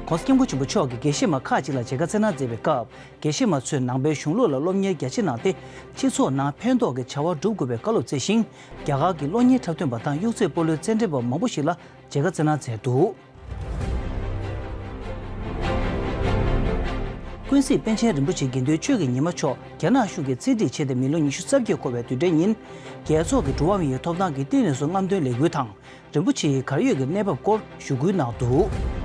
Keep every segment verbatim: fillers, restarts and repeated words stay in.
༸གོང་ས་༸སྐྱབས་མགོན་ཆེན་པོ་མཆོག་གིས་དགེ་བཤེས་མ་ཁག་ཅིག་ལ་མཇལ་ཁ་བསྩལ་གནང་མཛད་པའི་སྐབས། དགེ་བཤེས་མ་ཚོས་ནང་པའི་གཞུང་ལུགས་ལ་སློབ་གཉེར་རྒྱ་ཆེར་གནང་སྟེ། སྤྱི་ཚོགས་ནང་ཕན་ཐོགས་ཀྱི་བྱ་བ་སྒྲུབ་དགོས་པའི་བཀའ་སློབ་སྩལ་ཞིང་། རྒྱ་གར་གྱི་གློག་བརྙན་འཁྲབ་སྟོན་པ་དང་གཡུ་རྩེ་སྤོ་ལོའི་རྩེད་འགྲན་པ་མང་པོ་ཞིག་ལ་མཇལ་ཁ་བསྩལ་གནང་མཛད་འདུག། ཀུན་གཟིགས་པཎ་ཆེན་རིན་པོ་ཆེ་དགེ་འདུན་ཆོས་ཀྱི་ཉི་མ་མཆོག་རྒྱ་ནག་གཞུང་གིས་བཙན་ཁྲིད་བྱས་ཏེ་མི་ལོ་ཉི་ཤུ་རྩ་བརྒྱད་འཁོར་བའི་དུས་དྲན་ཉིན། རྒྱལ་ཚོགས་ཀྱི་འགྲོ་བ་མིའི་ཐོབ་ཐང་གི་བསྟི་གནས་སུ་རྔམ་སྟོན་ལས་འགུལ་དང་། རིན་པོ་ཆེའི་གར་ཡོད་ཀྱི་གནས་བབ་སྐོར་ཞུ་སྐུལ་གནང་འདུག།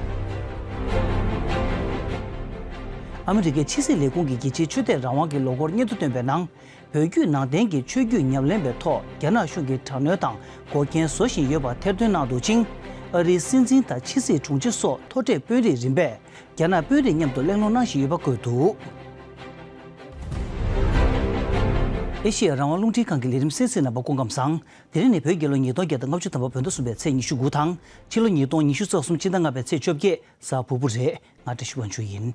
ཨ་མི་རི་ཀའི་ཕྱི་སྲིད་ལས་ཁུངས་ཀྱི་རྒྱལ་སྤྱིའི་ཆོས་དད་རང་དབང་གི་ལོ་འཁོར་སྙན་ཐོ་བཏོན་པའི་ནང་། བོད་བརྒྱུད་ནང་བསྟན་གྱི་ཆོས་བརྒྱུད་ཉམས་ལེན་པའི་ཐོག་རྒྱ་ནག་གཞུང་གིས་དྲག་གནོན་དང་འགོག་རྐྱེན་བཟོ་བཞིན་ཡོད་པ་ཐེར་འདོན་གནང་འདུག་ཅིང་། ཨ་རིའི་སྲིད་འཛིན་དང་ཕྱི་སྲིད་དྲུང་ཆེ་སོགས་མཐོ་གྲས་དཔོན་རིགས་རིམ་པས་རྒྱ་ནག་དཔོན་རིགས་མཉམ་དུ་གླེང་སློང་གནང་བཞིན་ཡོད་པ་བཀོད་འདུག། ཨེ་ཤེ་ཡ་རང་དབང་རླུང་འཕྲིན་ཁང་གི་ལས་རིམ་གསན་གཟིགས་རྣམ་པ་སྐུ་ཁམས་བཟང་། དེ་རིང་ནི་བོད་རྒྱལ་ལོ་ཉིས་སྟོང་བརྒྱ་དང་ལྔ་བཅུ་ཐམ་པ་བོད་ཟླ་གསུམ་པའི་ཚེས་ཉི་ཤུ་དགུ་དང་། ཕྱི་ལོ་ཉིས་སྟོང་ཉི་ཤུ་རྩ་གསུམ་ཕྱི་ཟླ་ལྔ་པའི་ཚེས་བཅོ་བརྒྱད་གཟའ་ཕུར་བུ་རེད། ང་བཀྲ་ཤིས་དབང་ཕྱུག་ཡིན།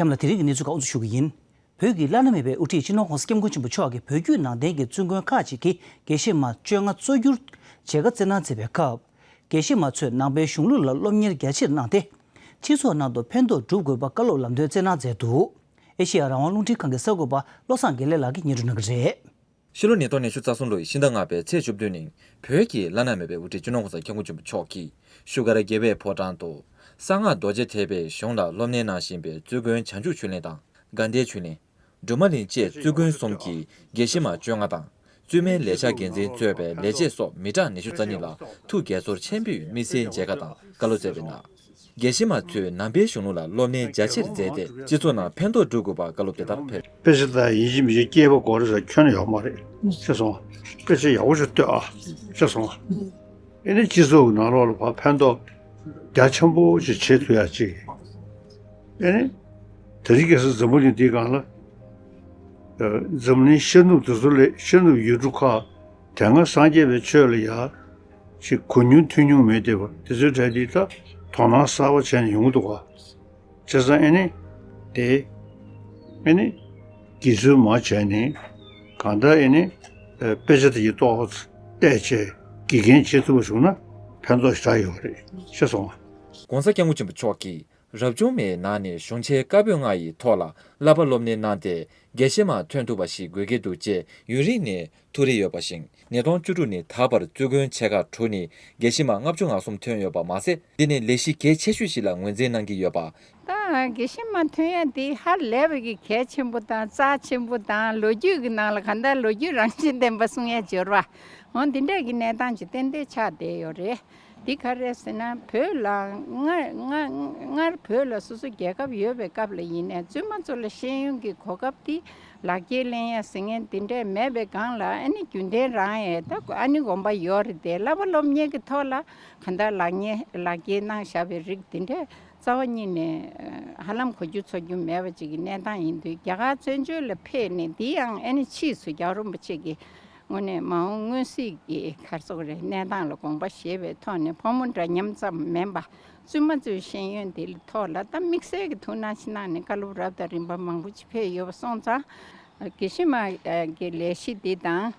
གཤམ་ལ་དེ་རིང་གི་གནས་ཚུལ་ཁག་དབུ་འཛུགས་ཞུ་གི་ཡིན། བོད་ཀྱི་བླ་ན་མེད་པའི་དབུ་ཁྲིད་སྤྱི་ནོར་༸གོང་ས་༸སྐྱབས་མགོན་ཆེན་པོ་མཆོག་གིས་བོད་བརྒྱུད་ནང་བསྟན་གྱི་བཙུན་དགོན་ཁག་ཅིག་གི་དགེ་བཤེས་མ་བཅོ་ལྔ་གཙོ་གྱུར་མཇལ་ཁ་བསྩལ་གནང་མཛད་པའི་སྐབས། དགེ་བཤེས་མ་ཚོས་ནང་པའི་གཞུང་ལུགས་ལ་སློབ་གཉེར་རྒྱ་ཆེར་གནང་སྟེ། སྤྱི་ཚོགས་ནང་དུ་ཕན་ཐོགས་སྒྲུབ་དགོས་པ་བཀའ་སློབ་ལམ་སྟོན་བསྩལ་གནང་མཛད་འདུག། ཨེ་ཤེ་ཡ་རང་དབང་རླུང་འཕྲིན་ཁང་གི་གསར་འགོད་པ་བློ་བཟང་དགེ་ལེགས་ལགས་ཀྱིས་སྙན་སྒྲོན་གནང་གི་རེད། ཕྱི་ལོ་ཉིས་སྟོང་ཉི་ཤུ་རྩ་གསུམ་ལོའི་ཕྱི་ཟླ་ལྔ་པའི་ཚེས་བཅུ་བདུན་ཉིན་བོད་ཀྱི་བླ་ན་མེད་པའི་དབུ་ཁྲིད་སྤྱི་ནོར་༸གོང་ས་༸སྐྱབས་མགོན་ཆེན་པོ་མཆོག་གིས་བཞུགས་སྒར་རྒྱལ་བའི་ཕོ་བྲང་དུ་གསང་སྔགས་རྡོ་རྗེ་ཐེག་པའི་གཞུང་ལ་སློབ་གཉེར་གནང་བཞིན་པའི་བཙུན་དགོན་བྱང་ཆུབ་ཆོས་གླིང་དང་དགའ་ལྡན་ཆོས་གླིང་། སྒྲོལ་མ་གླིང་བཅས་བཙུན་དགོན་གསུམ་གྱི་དགེ་བཤེས་མ་བཅོ་ལྔ་དང་བཙུན་མའི་ལས་བྱ་འགན་འཛིན་གཙོས་པའི་ལས་བྱེད་སོགས་མི་གྲངས་ཉི་ཤུ་རྩ་གཉིས་ལ་ཐུགས་དགྱེས་ཚོར་ཆེན་པོས་དམིགས་བསལ་མཇལ་ཁ་དང་བཀའ་སློབ་སྩལ་བའི་ནང་། དགེ་བཤེས་མ་ཚོས་ནང་པའི་གཞུང་ལུགས་ལ་སློབ་གཉེར་རྒྱ་ཆེར་མཛད་དེ་སྤྱི་ཚོགས་ནང་ཕན་ཐོགས་སྒྲུབ་དགོས་པ་བཀའ་སློབ་དེ་ལྟར་ཕེབས། དཔེ་ཆ་དང་ཡིན་གཅིག་མིན་གཅིག་སྐྱེས་པ་སྒོ་རེ་ཟ་ཁྱོན་ནས་ཡོད་མ་རེད། ཤེས་སོང་། དཔེ་ཆ་ཡག་པོ་ཞིག་ལྟོས་ཨ། ཤེས་སོང་། ཨེ་ནི་སྤྱི་ཚོགས་ཀྱི་ནང་ལོགས་ལ་ཕར་ཕན་ཐོགས་རྒྱ་ཆེན་པོ་ཞིག་བྱེད་ཐུབ་ཡ་ཅིག། ཨེ་ནི། དེ་རིང་ཁ་སང་འཛམ་བུ་གླིང་འདིའི་སྒང་ལ། འཛམ་གླིང་ཤར་ནུབ་དེ་ཚོ་ལས་ཤར་ནུབ་ཡུལ་གྲུ་ཁག་དེ་སྔ་སངས་རྒྱས་པའི་ཆོས་ལ་ཡ། ཅིག་གོ་མྱོང་ཐོས་མྱོང་མེད་བསྡད་པ་དེ་ཚོའི་གྲས་འདི་ད་དོ་སྣང་གསར་པ་བྱས་ནས་ཡོང་གི་འདུག་ག། བྱས་ཙང་ཨེ་ནི། དེ། ཨེ་ནི། དགེ་ཚུལ་མ་བྱས་ནས། གང་ལྟར་ཨེ་ནི། དཔེ་ཆ་དེ་ཡི་ཏོག་བལྟས་བྱས་དགེ་རྒན་བྱེད་ཐུབ་པ་བྱུང་ན་ཕན་ཐོགས་ཞེ་དྲག་ཡོད་རེད་ཤེས་སོང་ང་། ༸གོང་ས་༸སྐྱབས་མགོན་ཆེན་པོ་མཆོག་གིས་རབ་བྱུང་མའི་ནང་ནས་གཞུང་ཆེན་བཀའ་པོད་ལྔ་ཡི་ཐོག་ལ་བསླབ་པ་སློབ་གཉེར་གནང་སྟེ་དགེ་བཤེས་མ་ཐོན་ཐུབ་པ་ཞིག་དགོས་ཀྱི་འདུག་ཅེས་ཡུན་རིང་ནས་ཐུགས་རེ་ཡོད་པ་བཞིན། ཉིས་སྟོང་བཅུ་དྲུག་ནས་ད་བར་བཙུན་དགོན་ཆེ་ཁག་དྲུག་ནས་དགེ་བཤེས་མ་ལྔ་བཅུ་ང་གསུམ་ཐོན་ཡོད་པ་མ་ཟད། འདི་ནི་ལས་གཞི་གལ་ཆེ་ཤོས་ཤིག་ལ་ངོས་འཛིན་གནང་གི་ཡོད་པ། ད་དགེ་བཤེས་མ་ཐོན་ཡ་འདི་ཧ་ལས་པའི་གི་གལ་ཆེན་པོ་དང་རྩ་ཆེན་པོ་དང་ལོ་རྒྱུས་ཀྱི་ནང་ལ་ག་འདྲ་ལོ་རྒྱུས་རང་བཞིན་ལྡན་པ་གསུང་ཡ་འབྱོར་བ། འོ་འདི་འདྲས་ཀྱི་གནས་སྟངས་ཅིག་ཏན་ཏན་ཆགས་བསྡད་ཡོད་རེད། འདི་ག་རེད་ཟེར་ན་བོད་ལ་སྔར་སྔར་སྔར་བོད་ལ་སོ་སོ་རྒྱལ་ཁབ་ཡོད་པའི་སྐབས་ལ་ཡིན་ནའི་བཙུན་མ་ཚོ་ལ་ཤེས་ཡོན་གྱི་གོ་སྐབས་དེ་ལག་འཁྱེར་ལེན་ཡ་ཟེར་མཁན་དེ་འདྲས་མེད་པའི་སྒང་ལ་ཨ་ནི་རྒྱུན་ལྡན་རང་ཡས་ད་ཨ་ནི་དགོངས་པ་ཡོད་རེད་དེ་བསླབ་པ་སློབ་གཉེར་གྱི་ཐོག་ལ་གང་ལྟར་ལག་གཉེར་ལག་འཁྱེར་གནང་བཞག་པའི་རིགས་དེ་འདྲས་རྩ་བ་ཉིད་ནས་ཧ་ལམ་གོ་རྒྱུ་ཚོར་རྒྱུ་མེད་པ་ཅིག་གི་གནས་སྟངས་ཡིན་དུས་རྒྱ་གར་བཙན་བྱོལ་ལ་ཕེབས་ནས་དེ་ཡང་ཨ་ནི་ཕྱིས་སུ་རྒྱལ་བ་རིན་པོ་ཆེ་གིས། དངོས་གནས་མ་འོངས་མངོན་གསལ་གྱི་ག་རེ་ཟེར་དགོས་རེད་གནས་སྟངས་ལ་དགོངས་པ་བཞེས་པའི་ཐོག་ནས་ཕོ་མོ་འདྲ་མཉམ་ཙམ་མིན་པ་བཙུན་མ་ཚོའི་ཤེས་ཡོན་དེ་ཐོག་ལ་ད་དམིགས་བསལ་གྱི་ཐུགས་སྣང་ཞིག་གནང་ནས་བཀའ་སློབ་རབ་དང་རིམ་པ་མང་པོ་ཅིག་ཕེབས་ཡོད་པ་སོང་ཙང་། དགེ་བཤེས་མ་གི་ལས་གཞི་འདི་དང་།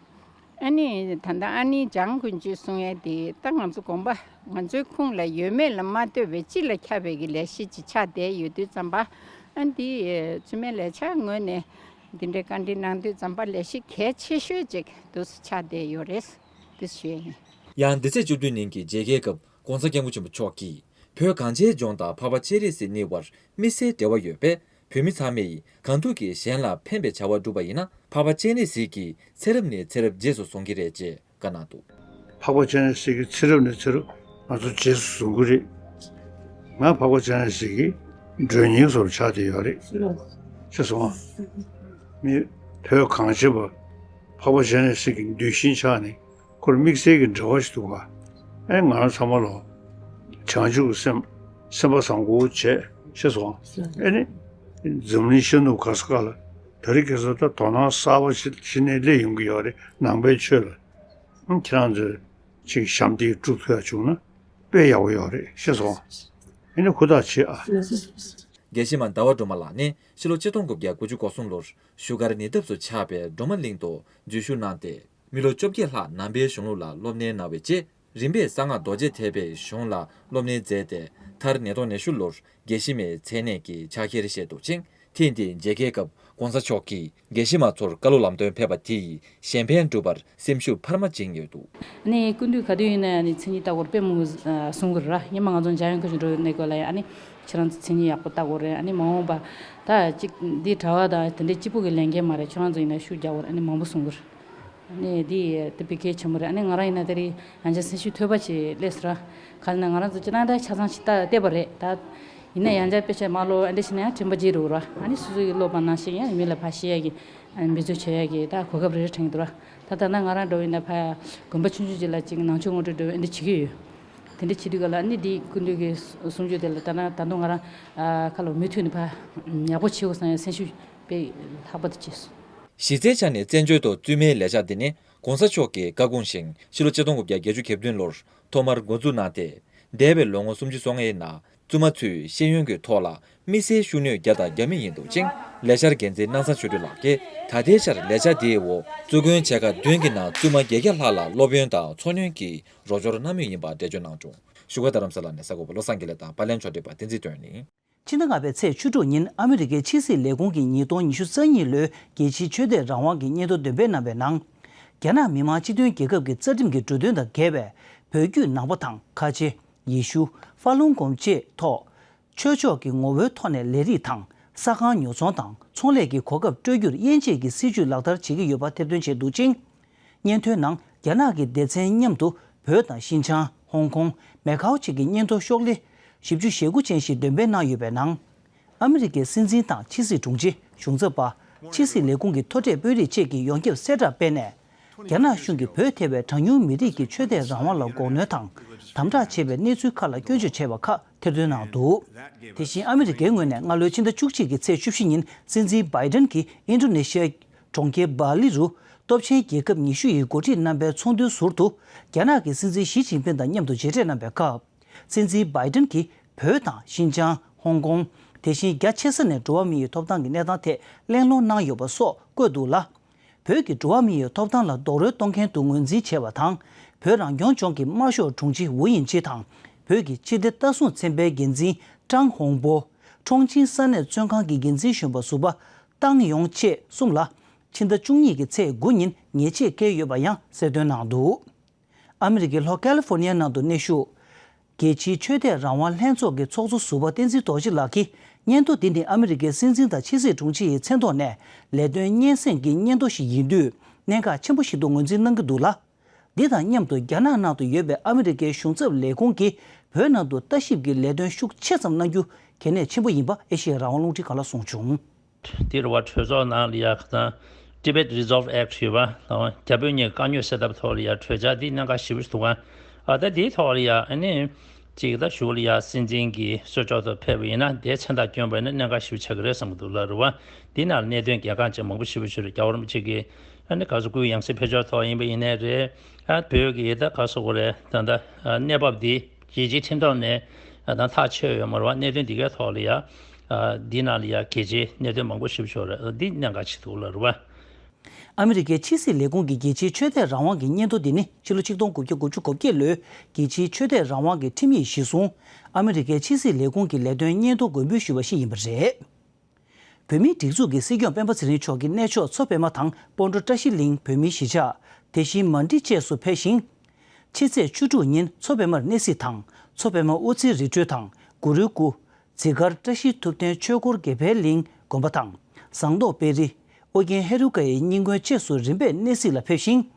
ཨ་ནི་ད་ལྟ་ཨ་ནེ་འཇང་དཀོན་མཆོག་གསུང་ཡས་དེ་ད་ང་ཚོ་དགོངས་པ་ང་ཚོའི་ཁུངས་ལ་ཡོད་མེད་ལ་མ་ལྟོས་པའི་སྤྱི་ལ་ཁྱབ་པའི་གི་ལས་གཞི་ཅིག་ཆགས་བསྡད་ཡོད་དུས་ཙམ་པ་ཨ་འདི་བཙུན་མའི་ལས་འཆར་ངོས་ནས། འདི་འདྲའི་བཀའ་འདྲི་གནང་དུས་ཙམ་པ་ལས་གཞི་གལ་ཆེ་ཤོས་ཅིག་ཏུ་ཆགས་བསྡད་ཡོད་རེད། འདི་ཞུ་ཡ་ཡིན། ཡང་འདི་ཚེས་བཅུ་བདུན་ཉིན་གྱི་མཇལ་ཁའི་སྐབས་༸གོང་ས་༸སྐྱབས་མགོན་ཆེན་པོ་མཆོག་གིས་བོད་གངས་ཅན་ལྗོངས་དང་འཕགས་པ་སྤྱན་རས་གཟིགས་གཉིས་བར་དམིགས་བསལ་འབྲེལ་བ་ཡོད་པས་བོད་མི་ཚང་མས་གང་ཐུབ་ཀྱིས་གཞན་ལ་ཕན་པའི་བྱ་བ་བསྒྲུབས་པ་ཡིན་ན་འཕགས་པ་སྤྱན་རས་གཟིགས་ཀྱིས་ཚེ་རབས་ནས་ཚེ་རབས་རྗེས་སུ་བཟུང་གི་རེད་ཅེས་བཀའ་གནང་འདུག། འཕགས་པ་སྤྱན་རས་གཟིགས་ཀྱིས་ཚེ་རབས་ནས་ཚེ་རབས་ང་ཚོ་རྗེས་སུ་བཟུང་གི་རེད། ང་འཕགས་པ་སྤྱན་རས་གཟིགས་ཀྱི་མགྲོན་གཉེར་བཟོ་འདྲ་ཆགས་བསྡད་ཡོད་རེད། ཤེས་སོང་ང་། མི་བོད་གངས་ཅན་པ་འཕགས་པ་སྤྱན་རས་གཟིགས་ཀྱི་གདུལ་ཞིང་ཆགས་ནས་ཁོར་དམིགས་བསལ་གྱི་འབྲེལ་བ་ཞིག་འདུག་ག། ཨེ་ང་རང་ཚང་མ་ལོ་བྱང་ཆུབ་ཀྱི་སེམས་སེམས་པ་བཟང་པོ་བྱས་ཤེས་སོང་ང་། ཨེ་ནི་འཛམ་གླིང་ཤར་ནུབ་ག་ས་ག་ལ་དེ་རིང་ཁ་སང་ད་དོ་སྣང་གསར་པ་ཞིག་གཞི་ནས་སླེབས་ཡོང་གི་ཡོད་རེད་ནང་པའི་ཆོས་ལ། ཁྱེད་རང་ཚོས་ཅིག་ཞབས་འདེགས་སྒྲུབ་ཐུབ་ཡ་བྱུང་ན་ དཔེ་ཡག་པོ་ཡོད་རེད། ཤེས་སོང་། ཨ་ནི་ཧུར་ཐག་བྱེད་ཨ། དགེ་བཤེས་མ་ཟླ་བ་སྒྲོལ་མ་ལགས་ནི་ཕྱི་ལོ་ཆིག་སྟོང་དགུ་བརྒྱ་དགུ་བཅུ་གོ་གསུམ་ལོར་བཞུགས་སྒར་ཉེ་འདབས་སུ་ཆགས་པའི་སྒྲོལ་མ་གླིང་དུ་འཛུལ་ཞུགས་གནང་སྟེ། མི་ལོ་བཅོ་བརྒྱད་ལྷག་ནང་པའི་གཞུང་ལུགས་ལ་སློབ་གཉེར་གནང་བའི་རྗེས། རིམ་པས་གསང་སྔགས་རྡོ་རྗེ་ཐེག་པའི་གཞུང་ལ་སློབ་གཉེར་མཛད་དེ། མཐར་ཉིས་སྟོང་ཉི་ཤུ་ལོར་དགེ་བཤེས་མའི་མཚན་གནས་ཀྱི་ཕྱག་འཁྱེར་བཞེས་འདུག་ཅིང་། ཐེངས་འདིའི་མཇལ་ཁའི་སྐབས་༸གོང་ས་མཆོག་གིས་དགེ་བཤེས་མ་ཚོར་བཀའ་སློབ་ལམ་སྟོན་ཕེབས་པ་དེ་ཡིས་གཞན་ཕན་སྒྲུབ་པར་སེམས་ཤུགས་འཕར་མ་བྱིན་ཡོད་འདུག། ཨ་ནི་སྐུ་མདུན་ག་དུས་ཡིན་ན་ཡང་ནི་མཚན་ཉིད་ལྟ་སྐོར་དཔེ་མང་པོ་གསུང་གི་རེད། སྔོན་མ་ང་ཚོ་འཇམ་དབྱངས་ཁ་ཆེ་འགྲོ་གནས་སྐབས་ལ་ཡང་ཨ་ནི་ཁྱེད་རང་ཚོ་མཚན་ཉིད་ཡག་པོ་ལྟ་དགོས་རེད། ཨ་ནི་མ་འོངས་པ་ད་ཅིག་འདི་གྲྭ་པ་དང་དེ་འདྲའི་གཅིག་པུ་གི་ལས་འགན་མ་རེད། ཁྱེད་རང་ཚོ་ཡིན་ན་ཤུགས་རྒྱག་དགོས་རེད། ཨ་ནི་མང་པོ་གསུང་གི་རེད། ཨ་ནི་འདི་དེ་དཔེ་གལ་ཆེན་པོ་རེད། ཨ་ནི་ང་རང་ཡིན་ན་དེ་རིང་ཡང་བསྐྱར་སེམས་ཤུགས་ཐོལ་པ་ཞིག་སླེབས་སོང་ར། ག་ཟེར་ན་ང་རང་ཚོ་སྤྱིར་བཏང་ད་ཆ་ཚང་ཞིག་ལྟ་བལྟས་པ་རེད་ད། ཡིན་ན་ཡང་བསྐྱར་དཔེ་ཆ་མ་ཀློག་ཨ་འདྲ་བྱས་ན་ཡང་དྲན་པ་བརྗེད་འགྲོ་ར། ཨ་ནི་སོ་སོ་ཡིས་ཀློག་པ་ནང་བཞིན་ཡང་མི་ལ་ཕར་བཤད་ཡ་གི་ཨ་ནི་འབད་རྩོལ་བྱེད་ཡ་གི་ད་གོ་སྐབས་རེ་རེ་དྲན་གྱི་འདུག་ར། ད་ད་ལྟ་ང་རང་འདྲ་བོ་ཡིན་ན་ཕར་དགོན་པ་ཆུང་ཆུང་ཅིག་ལ་ཅིག་ནང་ཆོས་ངོ་སྤྲོད་འདྲ་བོ་ཨ་འདྲ་བྱེད་ཀྱི་ཡོད། དེ་འདྲ་བྱེད་དུས་ག་ལ་ཨ་ནི་འདི་སྐུ་མདུན་གྱི་གསུང་ཆོས་དེ་ལ་ད་ན་ད་དུང་ང་རང་ཨ་ཁ་ལོ་མུ་མཐུད་ནས་ཕར་ཡག་པོ་བྱེད་དགོས་བསམ་ཡ་སེམས་ཤུགས་དཔེ་ལྷག་པ་དེ་སྐྱེས་སོང་། གཞི་རྩའི་ཆ་ནས་བཙན་བྱོལ་དུ་བཙུན་མའི་ལས་འཆར་འདི་ནི་༸གོང་ས་མཆོག་གི་བཀའ་དགོངས་བཞིན་ཕྱི་ལོ་ཆིག་སྟོང་དགུ་བརྒྱ་བརྒྱད་ཅུ་གྱ་བདུན་ལོར་ཐོག་མར་འགོ་འཛུགས་གནང་སྟེ། འདས་པའི་ལོ་ངོ་སུམ་ཅུ་སོ་ལྔའི་ནང་བཙུན་མ་ཚོས་ཤེས་ཡོན་གྱི་ཐོག་ལ་དམིགས་བསལ་ཤུགས་སྣོན་བརྒྱབ་དང་རྒྱག་མུས་ཡིན་འདུག་ཅིང་། ལས་འཆར་འགན་འཛིན་སྣང་བཟང་ཆོས་སྒྲོན་ལགས་ཀྱིས་ད་ལྟའི་ཆར་ལས་འཆར་དེའི་འོག་བཙུན་དགོན་ཆེ་ཁག་བདུན་གྱི་ནང་བཙུན་མ་བརྒྱད་བརྒྱ་ལྷག་ལ་སློབ་ཡོན་དང་འཚོ་སྣོན་གྱི་རོགས་སྐྱོར་གནང་མུས་ཡིན་པ་འགྲེལ་བརྗོད་གནང་བྱུང་། བཞུགས་སྒར་རྡ་རམ་ས་ལ་ནས་གསར་འགོད་པ་བློ་བཟང་དགེ་ལེགས་དང་པར་ལེན་ཕྱོགས་སྒྲིག་པ་བསྟན་འཛིན་དོན་གླིང་། ཕྱི་ཟླ་ལྔ་པའི་ཚེས་བཅུ་དྲུག་ཉིན་ཨ་མི་རི་ཀའི་ཕྱི་སྲིད་ལས་ཁུངས་ཀྱིས་ཉིས་སྟོང་ཉི་ཤུ་རྩ་གཉིས་ལོའི་རྒྱལ་སྤྱིའི་ཆོས་དད་རང་དབང་གི་སྙན་ཐོ་འདོན་སྤེལ་གནང་བའི་ནང་། རྒྱ་ནག་མི་དམངས་སྤྱི་མཐུན་རྒྱལ་ཁབ་ཀྱི་རྩ་ཁྲིམས་ཀྱི་འབྲུ་དོན་དང་འགལ་བའི་བོད་བརྒྱུད་ནང་པ་དང་ཁ་ཆེ། ཡེ་ཤུ། ཧྥ་ལུང་གོམས་བཅས་ཐོག་ཆོས་ཕྱོགས་ཀྱི་ངོ་བོའི་ཐོག་ནས་ལས་རིགས་དང་ས་ཁང་ཉོ་ཚོང་དང་ཚོང་ལས་ཀྱི་གོ་སྐབས་སྤྲོད་རྒྱུར་དབྱེ་འབྱེད་ཀྱི་སྲིད་བྱུས་ལག་བསྟར་བྱེད་ཀྱི་ཡོད་པ་ཐེར་འདོན་བྱས་འདུག་ཅིང་། སྙན་ཐོའི་ནང་རྒྱ་ནག་གི་སྡེ་ཚན་མཉམ་དུ་བོད་དང་ཤིན་ཅང་། ཧོང་ཀོང་། མེ་ཁའོ་བཅས་ཀྱི་སྙན་ཐོ་ཤོག་ལྷེ་བཞི་བཅུ་ཞེ་དགུ་ཅན་ཞིག་འདོན་སྤེལ་གནང་ཡོད་པའི་ནང་། ཨ་མི་རི་ཀའི་སྲིད་འཛིན་དང་ཕྱི་སྲིད་དྲུང་ཆེ། གཞུང་ཚབ་པ། ཕྱི་སྲིད་ལས་ཁུངས་ཀྱི་མཐོ་གྲས་དཔོན་རིགས་བཅས་ཀྱིས་ཡོངས་ཁྱབ་གསལ་བསྒྲགས་སྤེལ་ནས། རྒྱ་ནག་གཞུང་གིས་བོད་ཐེ་བའི་གྲངས་ཉུང་མི་རིགས་ཀྱི་ཆོས་དད་རང་དབང་ལ་འགོག་གནོན་དང་། དམ་དྲག་བྱས་པའི་གནས་ཚུལ་ཁག་ལ་སྐྱོན་བརྗོད་བྱས་པ་ཁག་ཐེར་འདོན་གནང་འདུག། དེ་བཞིན་ཨ་མི་རི་ཀའི་ངོས་ནས་སྔ་ལོའི་ཕྱི་ཟླ་བཅུ་གཅིག་གི་ཚེས་བཅུ་བཞི་ཉིན་སྲིད་འཛིན་བྷའི་ཏན་གྱིས་ཨིན་ཌོ་ནེ་ཤི་ཡའི་གྲོང་ཁྱེར་སྦ་ལི་རུ་སྟོབས་ཆེན་རྒྱལ་ཁབ་ཉི་ཤུ་ཡི་འགོ་ཁྲིད་རྣམ་པའི་ཚོགས་འདུའི་ཟུར་དུ་རྒྱ་ནག་གི་སྲིད་འཛིན་ཞི་ཅིན་ཕིན་དང་མཉམ་དུ་མཇལ་འཕྲད་གནང་པའི་སྐབས། སྲིད་འཛིན་བྷའི་ཏན་གྱིས་བོད་དང་ཤིན་ཅང་། ཧོང་ཀོང་། དེ་བཞིན་རྒྱ་ཆེ་ས་ནས་འགྲོ་བ་མི་ཡི་ཐོབ་ཐང་གི་གནས་སྟངས་ཐད་གླེང་སློང་གནང་ཡོད་པ་སོགས་བཀོད་འདུག་ལ། བོད་ཀྱི་འགྲོ་བ་མི་ཡི་ཐོབ་ཐང་ལ་རྡོག་རོལ་གཏོང་མཁན་དུ་ངོས་འཛིན་བྱས་པ་དང་། བོད་རང་སྐྱོང་ལྗོངས་ཀྱི་དམར་ཤོག་དྲུང་ཆེ་ཝུ་ཡིན་ཅི་དང་། བོད་ཀྱི་ཕྱི་བདེ་ལྟ་སྲུང་ཚན་པའི་འགན་འཛིན་ཀྲང་ཧོང་པོ། ཁྲོང་ཆིང་ས་གནས་བཙོན་ཁང་གི་འགན་འཛིན་གཞོན་པ་ཟུར་པ་ཏང་ཡོང་ཆེ་གསུམ་ལ་ཕྱི་ཟླ་བཅུ་གཉིས་ཀྱི་ཚེས་དགུ་ཉིན་ཉེས་ཆད་བཀལ་ཡོད་པ་ཡང་གསལ་སྟོན་གནང་འདུག། ཨ་མི་རི་ཀའི་ལྷོ་ཀ་ལི་ཧྥོ་ནི་ཡ་ནང་དུ་གནས་བཞུགས། རྒྱལ་སྤྱིའི་ཆོས་དད་རང་དབང་ལྷན་ཚོགས་ཀྱི་ཚོགས་གཙོ་ཟུར་པ་བསྟན་འཛིན་རྡོ་རྗེ་ལགས་ཀྱིས་སྙན་ཐོ་འདི་ནི་ཨ་མི་རི་ཀའི་སྲིད་འཛིན་དང་ཕྱི་སྲིད་དྲུང་ཆེ་ཡི་མཚན་ཐོག་ནས་ལས་དོན་སྙན་སེང་གི་སྙན་ཐོ་ཞིག་ཡིན་དུས་གནད་འགག་ཆེན་པོ་ཞིག་ཏུ་ངོས་འཛིན་གནང་གི་འདུག་ལ། འདི་དང་མཉམ་དུ་རྒྱ་ནག་ནང་དུ་ཡོད་པའི་ཨ་མི་རི་ཀའི་གཞུང་ཚབ་ལས་ཁུངས་ཀྱིས་བོད་ནང་དུ་ལྟ་ཞིབ་ཀྱི་ལས་དོན་ཤུགས་ཆེ་ཙམ་གནང་རྒྱུ་གལ་གནད་ཆེན་པོ་ཡིན་པ་ཨེ་ཤེ་ཡ་རང་དབང་རླུང་འཕྲིན་ཁང་ལ་གསུངས་བྱུང་། འདི་རུ་བ་གྲོས་ཚོགས་ནང་ལ་ཡ་ཁ་སང་Tibet Resolve Act ཡོད་པ་དང་རྒྱ་བོད་གཉིས་ཀྱི་དཀའ་རྙོག་སེལ་ཐབས་ཐོག་ལ་ཡ་གྲོས་འཆར་འདི་གནད་འགག་ཞེ་པོ་ཞིག་འདུག་ག་ཨ་ད་འདིའི་ཐོག་ལ་ཡ་ཨ་ནི་གཅིག་ད་གཞུག་ལ་ཡ་སྲིད་འཛིན་གྱི་གསོལ་ལྕོག་ཏུ་ཕེབས་པ་ཡིན་ན་དེའི་མཚན་རྟགས་བསྐྱོན་པ་ཡིན་ན་གནད་འགག་ཞེ་པོ་ཆགས་ཀྱི་རེད་བསམ་གྱི་འདུག་ལ། རུ་བ་འདི་ནང་ལ་གནད་དོན་གལ་འགངས་ཅན་མང་པོ་ཞེ་པོ་ཞིག་རེད། རྒྱལ་བ་རིན་པོ་ཆེ་གིས་ཨ་ནི་ག་ཚོད་སྐུའི་ཡང་སྲིད་ཕེབས་ཕྱོགས་ཐོག་ཡིན་པ་ཡིན་ནའི་རེད། ཨ་བོད་ཀྱི་ད་ག་སོགས་རེད་ད་ད་གནས་བབ་འདི་རྒྱལ་སྤྱིའི་ཁྲིམས་ཐོག་ནས་ད་ཐག་ཆོད་ཡོད་མ་རེད་བ། གནད་དོན་འདི་གའི་ཐོག་ལ་ཡ་འདི་ནང་ལ་ཡ་གལ་ཆེའི་གནད་དོན་མང་པོ་ཞིག་ཡོད་རེད། འདི་གནད་འགག་ཆེ་འདུག་ལ་རུ་བ། ཨ་མི་རི་ཀའི་ཕྱི་སྲིད་ལས་ཁུངས་ཀྱི་རྒྱལ་སྤྱིའི་ཆོས་དད་རང་དབང་གི་སྙན་ཐོ་འདི་ནི་ཕྱི་ལོ་ཆིག་སྟོང་དགུ་བརྒྱ་དགུ་བཅུ་གོ་བརྒྱད་ལོའི་རྒྱལ་སྤྱིའི་ཆོས་དད་རང་དབང་གི་ཁྲིམས་ཡིག་གཞིར་བཟུང་ཨ་མི་རི་ཀའི་ཕྱི་སྲིད་ལས་ཁུངས་ཀྱི་ལས་དོན་སྙན་ཐོ་འགོད་འབུལ་ཞུས་པ་ཞིག་ཡིན་པ་རེད། བོད་མིའི་སྒྲིག་འཛུགས་ཀྱི་སྲིད་སྐྱོང་སྤེན་པ་ཚེ་རིང་མཆོག་གི་གནས་མཆོག་མཚོ་པདྨ་དང་སྤོན་ཊ་བཀྲ་ཤིས་གླིང་བོད་མིའི་གཞིས་ཆགས། དེ་བཞིན་མན་ཌི་བཅས་སུ་ཕེབས་ཤིང་། ཕྱི་ཚེས་བཅུ་དྲུག་ཉིན་མཚོ་པདྨར་གནས་གཟིགས་དང་མཚོ་པདྨ་དབུ་རྩེའི་རི་ཁྲོད་དང་གུ་རུའི་སྐུ། འཛི་སྒར་བཀྲ་ཤིས་ཐུབ་བསྟན་ཆོས་འཁོར་དགེ་འཕེལ་གླིང་དགོན་པ་དང་ཟངས་མདོག་དཔལ་རི། ཨོ་རྒྱན་ཧེ་རུ་ཀ་ཡི་སྙིང་དགོན་བཅས་སུ་རིམ་པས་གནས་གཟིགས་ལ་ཕེབས་ཤིང་།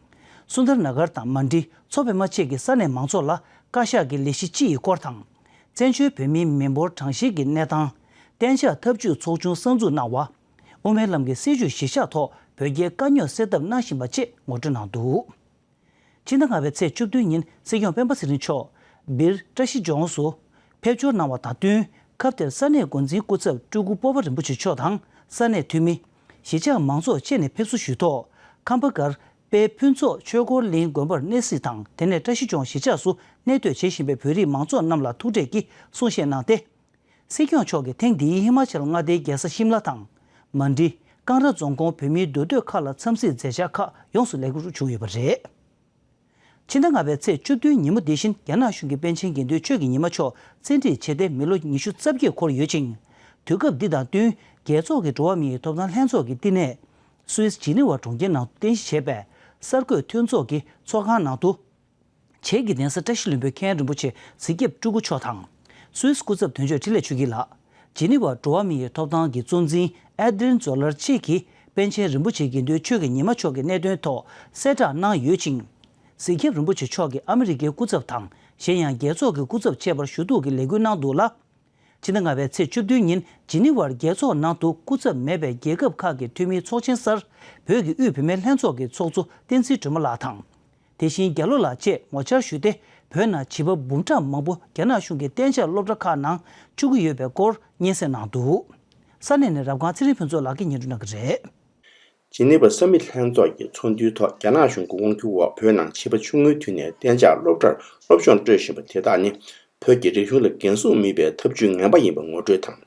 སུན་དར་ན་གར་དང་མན་ཌི་མཚོ་པདྨ་བཅས་ཀྱི་ས་གནས་མང་ཚོགས་ལ་བཀའ་ཤག་གི་ལས་གཞི་སྤྱི་ཡི་སྐོར་དང་། བཙན་བྱོལ་བོད་མིའི་མི་འབོར་གྲངས་བཤེར་གྱི་གནས་སྟངས། གཏན་འཇགས་ཐབས་ཇུས་ཚོགས་ཆུང་གསར་འཛུགས་གནང་བ། དབུ་མའི་ལམ་གྱི་སྲིད་བྱུས་གཞིར་བཞག་ཐོག་བོད་རྒྱའི་དཀའ་རྙོག་སེལ་ཐབས་གནང་བཞིན་པ་བཅས་ངོ་སྤྲོད་གནང་འདུག། ཕྱི་ཟླ་ལྔ་པའི་ཚེས་བཅུ་བདུན་ཉིན་སྲིད་སྐྱོང་སྤེན་པ་ཚེ་རིང་མཆོག་སྦིར་བཀྲ་ཤིས་ལྗོངས་སུ་ཕེབས་འབྱོར་གནང་བ་དང་བསྟུན། སྐབས་དེར་ས་གནས་འགོ་འཛིན་སྐུ་ཚབ་སྤྲུལ་སྐུ་སྤོབས་པ་རིན་པོ་ཆེ་མཆོག་དང་ས་གནས་འཐུས་མི། གཞིས་ཆགས་མང་ཚོགས་བཅས་ནས་ཕེབས་བསུ་ཞུས་ཐོག་ཁམས་པ་སྒར་ པའི་ཕུན་ཚོགས་ཆོས་འཁོར་གླིང་དགོན་པར་གནས་གཟིགས་དང་། དེ་ནས་བཀྲ་ཤིས་ལྗོངས་གཞིས་ཆགས་སུ་གནས་སྡོད་བྱེད་བཞིན་པའི་བོད་རིགས་མང་ཚོགས་རྣམས་ལ་ཐུག་འཕྲད་ཀྱིས་གསུང་བཤད་གནང་སྟེ། སྲིད་སྐྱོང་མཆོག་གིས་ཐེངས་འདིའི་ཧི་མ་ཅལ་མངའ་སྡེའི་རྒྱལ་ས་ཤིམ་ལ་དང་། མན་ཌི། ཀང་ར་རྫོང་ཁོངས་བོད་མིའི་འདུས་སྡོད་ཁག་ལ་འཚམས་གཟིགས་མཛད་འཆར་ཁག་ཡོངས་སུ་ལེགས་གྲུབ་བྱུང་ཡོད་པ་རེད། ཕྱི་ཟླ་ལྔ་པའི་ཚེས་བཅུ་བདུན་ཉིན་མོ་འདི་བཞིན་རྒྱ་ནག་གཞུང་གིས་པཎ་ཆེན་དགེ་འདུན་ཆོས་ཀྱི་ཉི་མ་མཆོག་བཙན་ཁྲིད་བྱས་ཏེ་མི་ལོ་ཉི་ཤུ་རྩ་བརྒྱད་འཁོར་ཡོད་ཅིང་། དུས་སྐབས་འདི་དང་བསྟུན་རྒྱལ་ཚོགས་ཀྱི་འགྲོ་བ་མིའི་ཐོབ་ཐང་ལྷན་ཚོགས་ཀྱི་བསྟི་གནས་སུད་སི་ཇི་ནི་ཝ་གྲོང་ཁྱེར་ནང་དུ་རྟེན་གཞི་བྱས་པའི་གསར་འགོད་མཐུན་ཚོགས་ཀྱི་ཚོགས་ཁང་ནང་དུ། བྱེས་ཀྱི་གདན་ས་བཀྲ་ཤིས་ལྷུན་པོའི་མཁན་རིན་པོ་ཆེ་གཟིགས་རྒྱབ་སྤྲུལ་སྐུ་མཆོག་དང་། སུད་སི་སྐུ་ཚབ་དོན་གཅོད་འཕྲིན་ལས་ཆོས་སྐྱིད་ལགས། ཇི་ནི་ཝར་འགྲོ་བ་མིའི་ཐོབ་ཐང་གི་གཙོ་འཛིན་ཨེ་དྲིན་ཛོ་ལར་ཅིག་གིས་པཎ་ཆེན་རིན་པོ་ཆེ་དགེ་འདུན་ཆོས་ཀྱི་ཉི་མ་མཆོག་གི་གནད་དོན་ཐོག་གསལ་བསྒྲགས་གནང་ཡོད་ཅིང་། གཟིགས་རྒྱབ་རིན་པོ་ཆེ་མཆོག་གིས་ཨ་མི་རི་ཀའི་སྐུ་ཚབ་དང་གཞན་ཡང་རྒྱལ་ཚོགས་ཀྱི་སྐུ་ཚབ་ཆེད་ཕར་ཞུ་གཏུག་གི་ལས་འགུལ་གནང་འདུག་ལ། ཕྱི་ཟླ་ལྔ་པའི་ཚེས་བཅུ་བདུན་ཉིན་ཇི་ནི་ཝར་རྒྱལ་ཚོགས་ནང་དུ་སྐུ་ཚབ་མེད་པའི་རྒྱལ་ཁབ་ཁག་གི་འཐུས་མིའི་ཚོགས་ཆེན་སར་བོད་ཀྱི་དབུས་བུད་མེད་ལྷན་ཚོགས་ཀྱི་ཚོགས་གཙོ་བསྟན་འཛིན་སྒྲོལ་མ་ལགས་དང་། དེ་བཞིན་རྒྱ་ལོ་ལགས་བཅས་ངོ་བཅར་ཞུས་ཏེ། བོད་ནང་བྱིས་པ་འབུམ་ཕྲག་མང་པོ་རྒྱ་ནག་གཞུང་གི་གཏན་འཇགས་སློབ་གྲྭ་ཁག་ནང་བཅུག་གི་ཡོད་པའི་སྐོར་སྙན་སེང་གནང་འདུག། ས་གནས་ནས་རབ་སྒང་ཚེ་རིང་ཕུན་ཚོགས་ལགས་ཀྱིས་སྙན་སྒྲོན་གནང་གི་རེད། ཇི་ནི་ཝ་ས་མིཊ་ལྷན་ཚོགས་ཀྱི་ཚོགས་འདུའི་ཐོག་རྒྱ་ནག་གཞུང་གི་དབང་སྒྱུར་འོག་བོད་ནང་བྱིས་པ་ཆུང་ངུའི་དུས་ནས་གཏན་འཇགས་སློབ་གྲྭར་སློབ་སྦྱོང་སྤྲོད་བཞིན་པ་དེ་དག་ནི་བོད་ཀྱི་རིག་གཞུང་ལ་འགན་སྲུང་མེད་པའི་ཐབས་ཇུས་ངན་པ་ཡིན་པ་ངོ་སྤྲོད་དང་།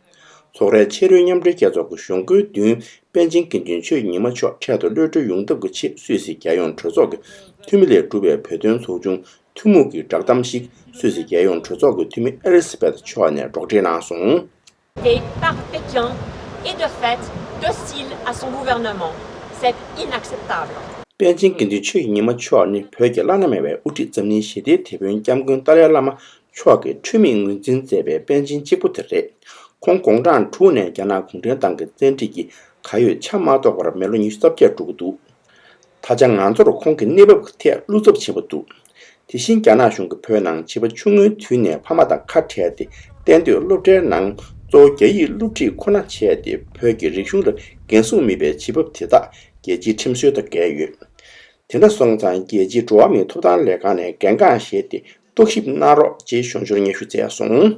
ཚོགས་རའི་ཕྱི་རོལ་མཉམ་འབྲེལ་རྒྱལ་ཚོགས་ཀྱི་གཞུང་སྒོའི་མདུན་པཎ་ཆེན་དགེ་འདུན་ཆོས་ཀྱི་ཉི་མ་མཆོག་འཕྲལ་དུ་གློད་གྲོལ་ཡོང་ཐབས་ཀྱི་ཆེད་སུད་སི་རྒྱལ་ཡོངས་གྲོས་ཚོགས་ཀྱི་འཐུས་མི་ལས་གྲུབ་པའི་བོད་དོན་ཚོགས་ཆུང་ཐུན་མོང་གི་བསྒྲགས་གཏམ་ཞིག་སུད་སི་རྒྱལ་ཡོངས་གྲོས་ཚོགས་ཀྱི་འཐུས་མི་ཨེ་ལི་སི་བེད་མཆོག་ནས་སྒྲོག་འགྲེལ་གནང་སོང་། Des parfaites gens et de fait dociles à son gouvernement. C'est inacceptable. པཎ་ཆེན་དགེ་འདུན་ཆོས་ཀྱི་ཉི་མ་མཆོག་ནི་བོད་ཀྱི་བླ་ན་མེད་པའི་དབུ་ཁྲིད་འཛམ་གླིང་ཞི་བདེའི་དེད་དཔོན་སྐྱབས་མགོན་ཏཱ་ལའི་བླ་མ་མཆོག་གི་འཁྲུལ་མེད་ངོས་འཛིན་མཛད་པའི་པཎ་ཆེན་གཅིག་པུ་དེ་རེད། ཁོང་དགུང་གྲངས་དྲུག་ནས་རྒྱ་ནག་གུང་ཁྲན་ཏང་གི་བཙན་ཁྲིད་ཀྱིས་གར་ཡོད་ཆ་མ་རྟོགས་པར་མི་ལོ་ཉི་ཤུ་རྩ་བརྒྱད་འགྲོ་གི་འདུག། ད་ཆ་ང་ཚོར་ཁོང་གི་གནས་བབ་ཀྱི་ཐད་བློ་འཚབ་ཆེན་པོ་འདུག། དེ་བཞིན་རྒྱ་ནག་གཞུང་གིས་བོད་ནང་བྱིས་པ་ཆུང་ངུའི་དུས་ནས་ཕ་མ་དང་ཁ་བྲལ་ཏེ་གཏན་སྡོད་སློབ་གྲྭའི་ནང་གཙོ་བོ་རྒྱ་ཡིག་སློབ་ཁྲིད་ཁོ་ན་བྱས་ཏེ་བོད་ཀྱི་རིག་གཞུང་ལ་འགན་སྲུང་མེད་པའི་བྱེད་བབ་དེ་དག་རྒྱལ་སྤྱིའི་ཁྲིམས་སྲོལ་དང་འགལ་ཡོད། དེ་འདྲ་སོང་ཙང་རྒྱལ་སྤྱིའི་འགྲོ་བ་མིའི་ཐོབ་ཐང་ལས་ཁང་ནས་གལ་འགངས་བཞེས་ཏེ་རྟོག་ཞིབ་གནང་རོགས་ཅེས་གཞུང་ཕྱོགས་སྙན་ཞུ་བསྩལ་སོང་།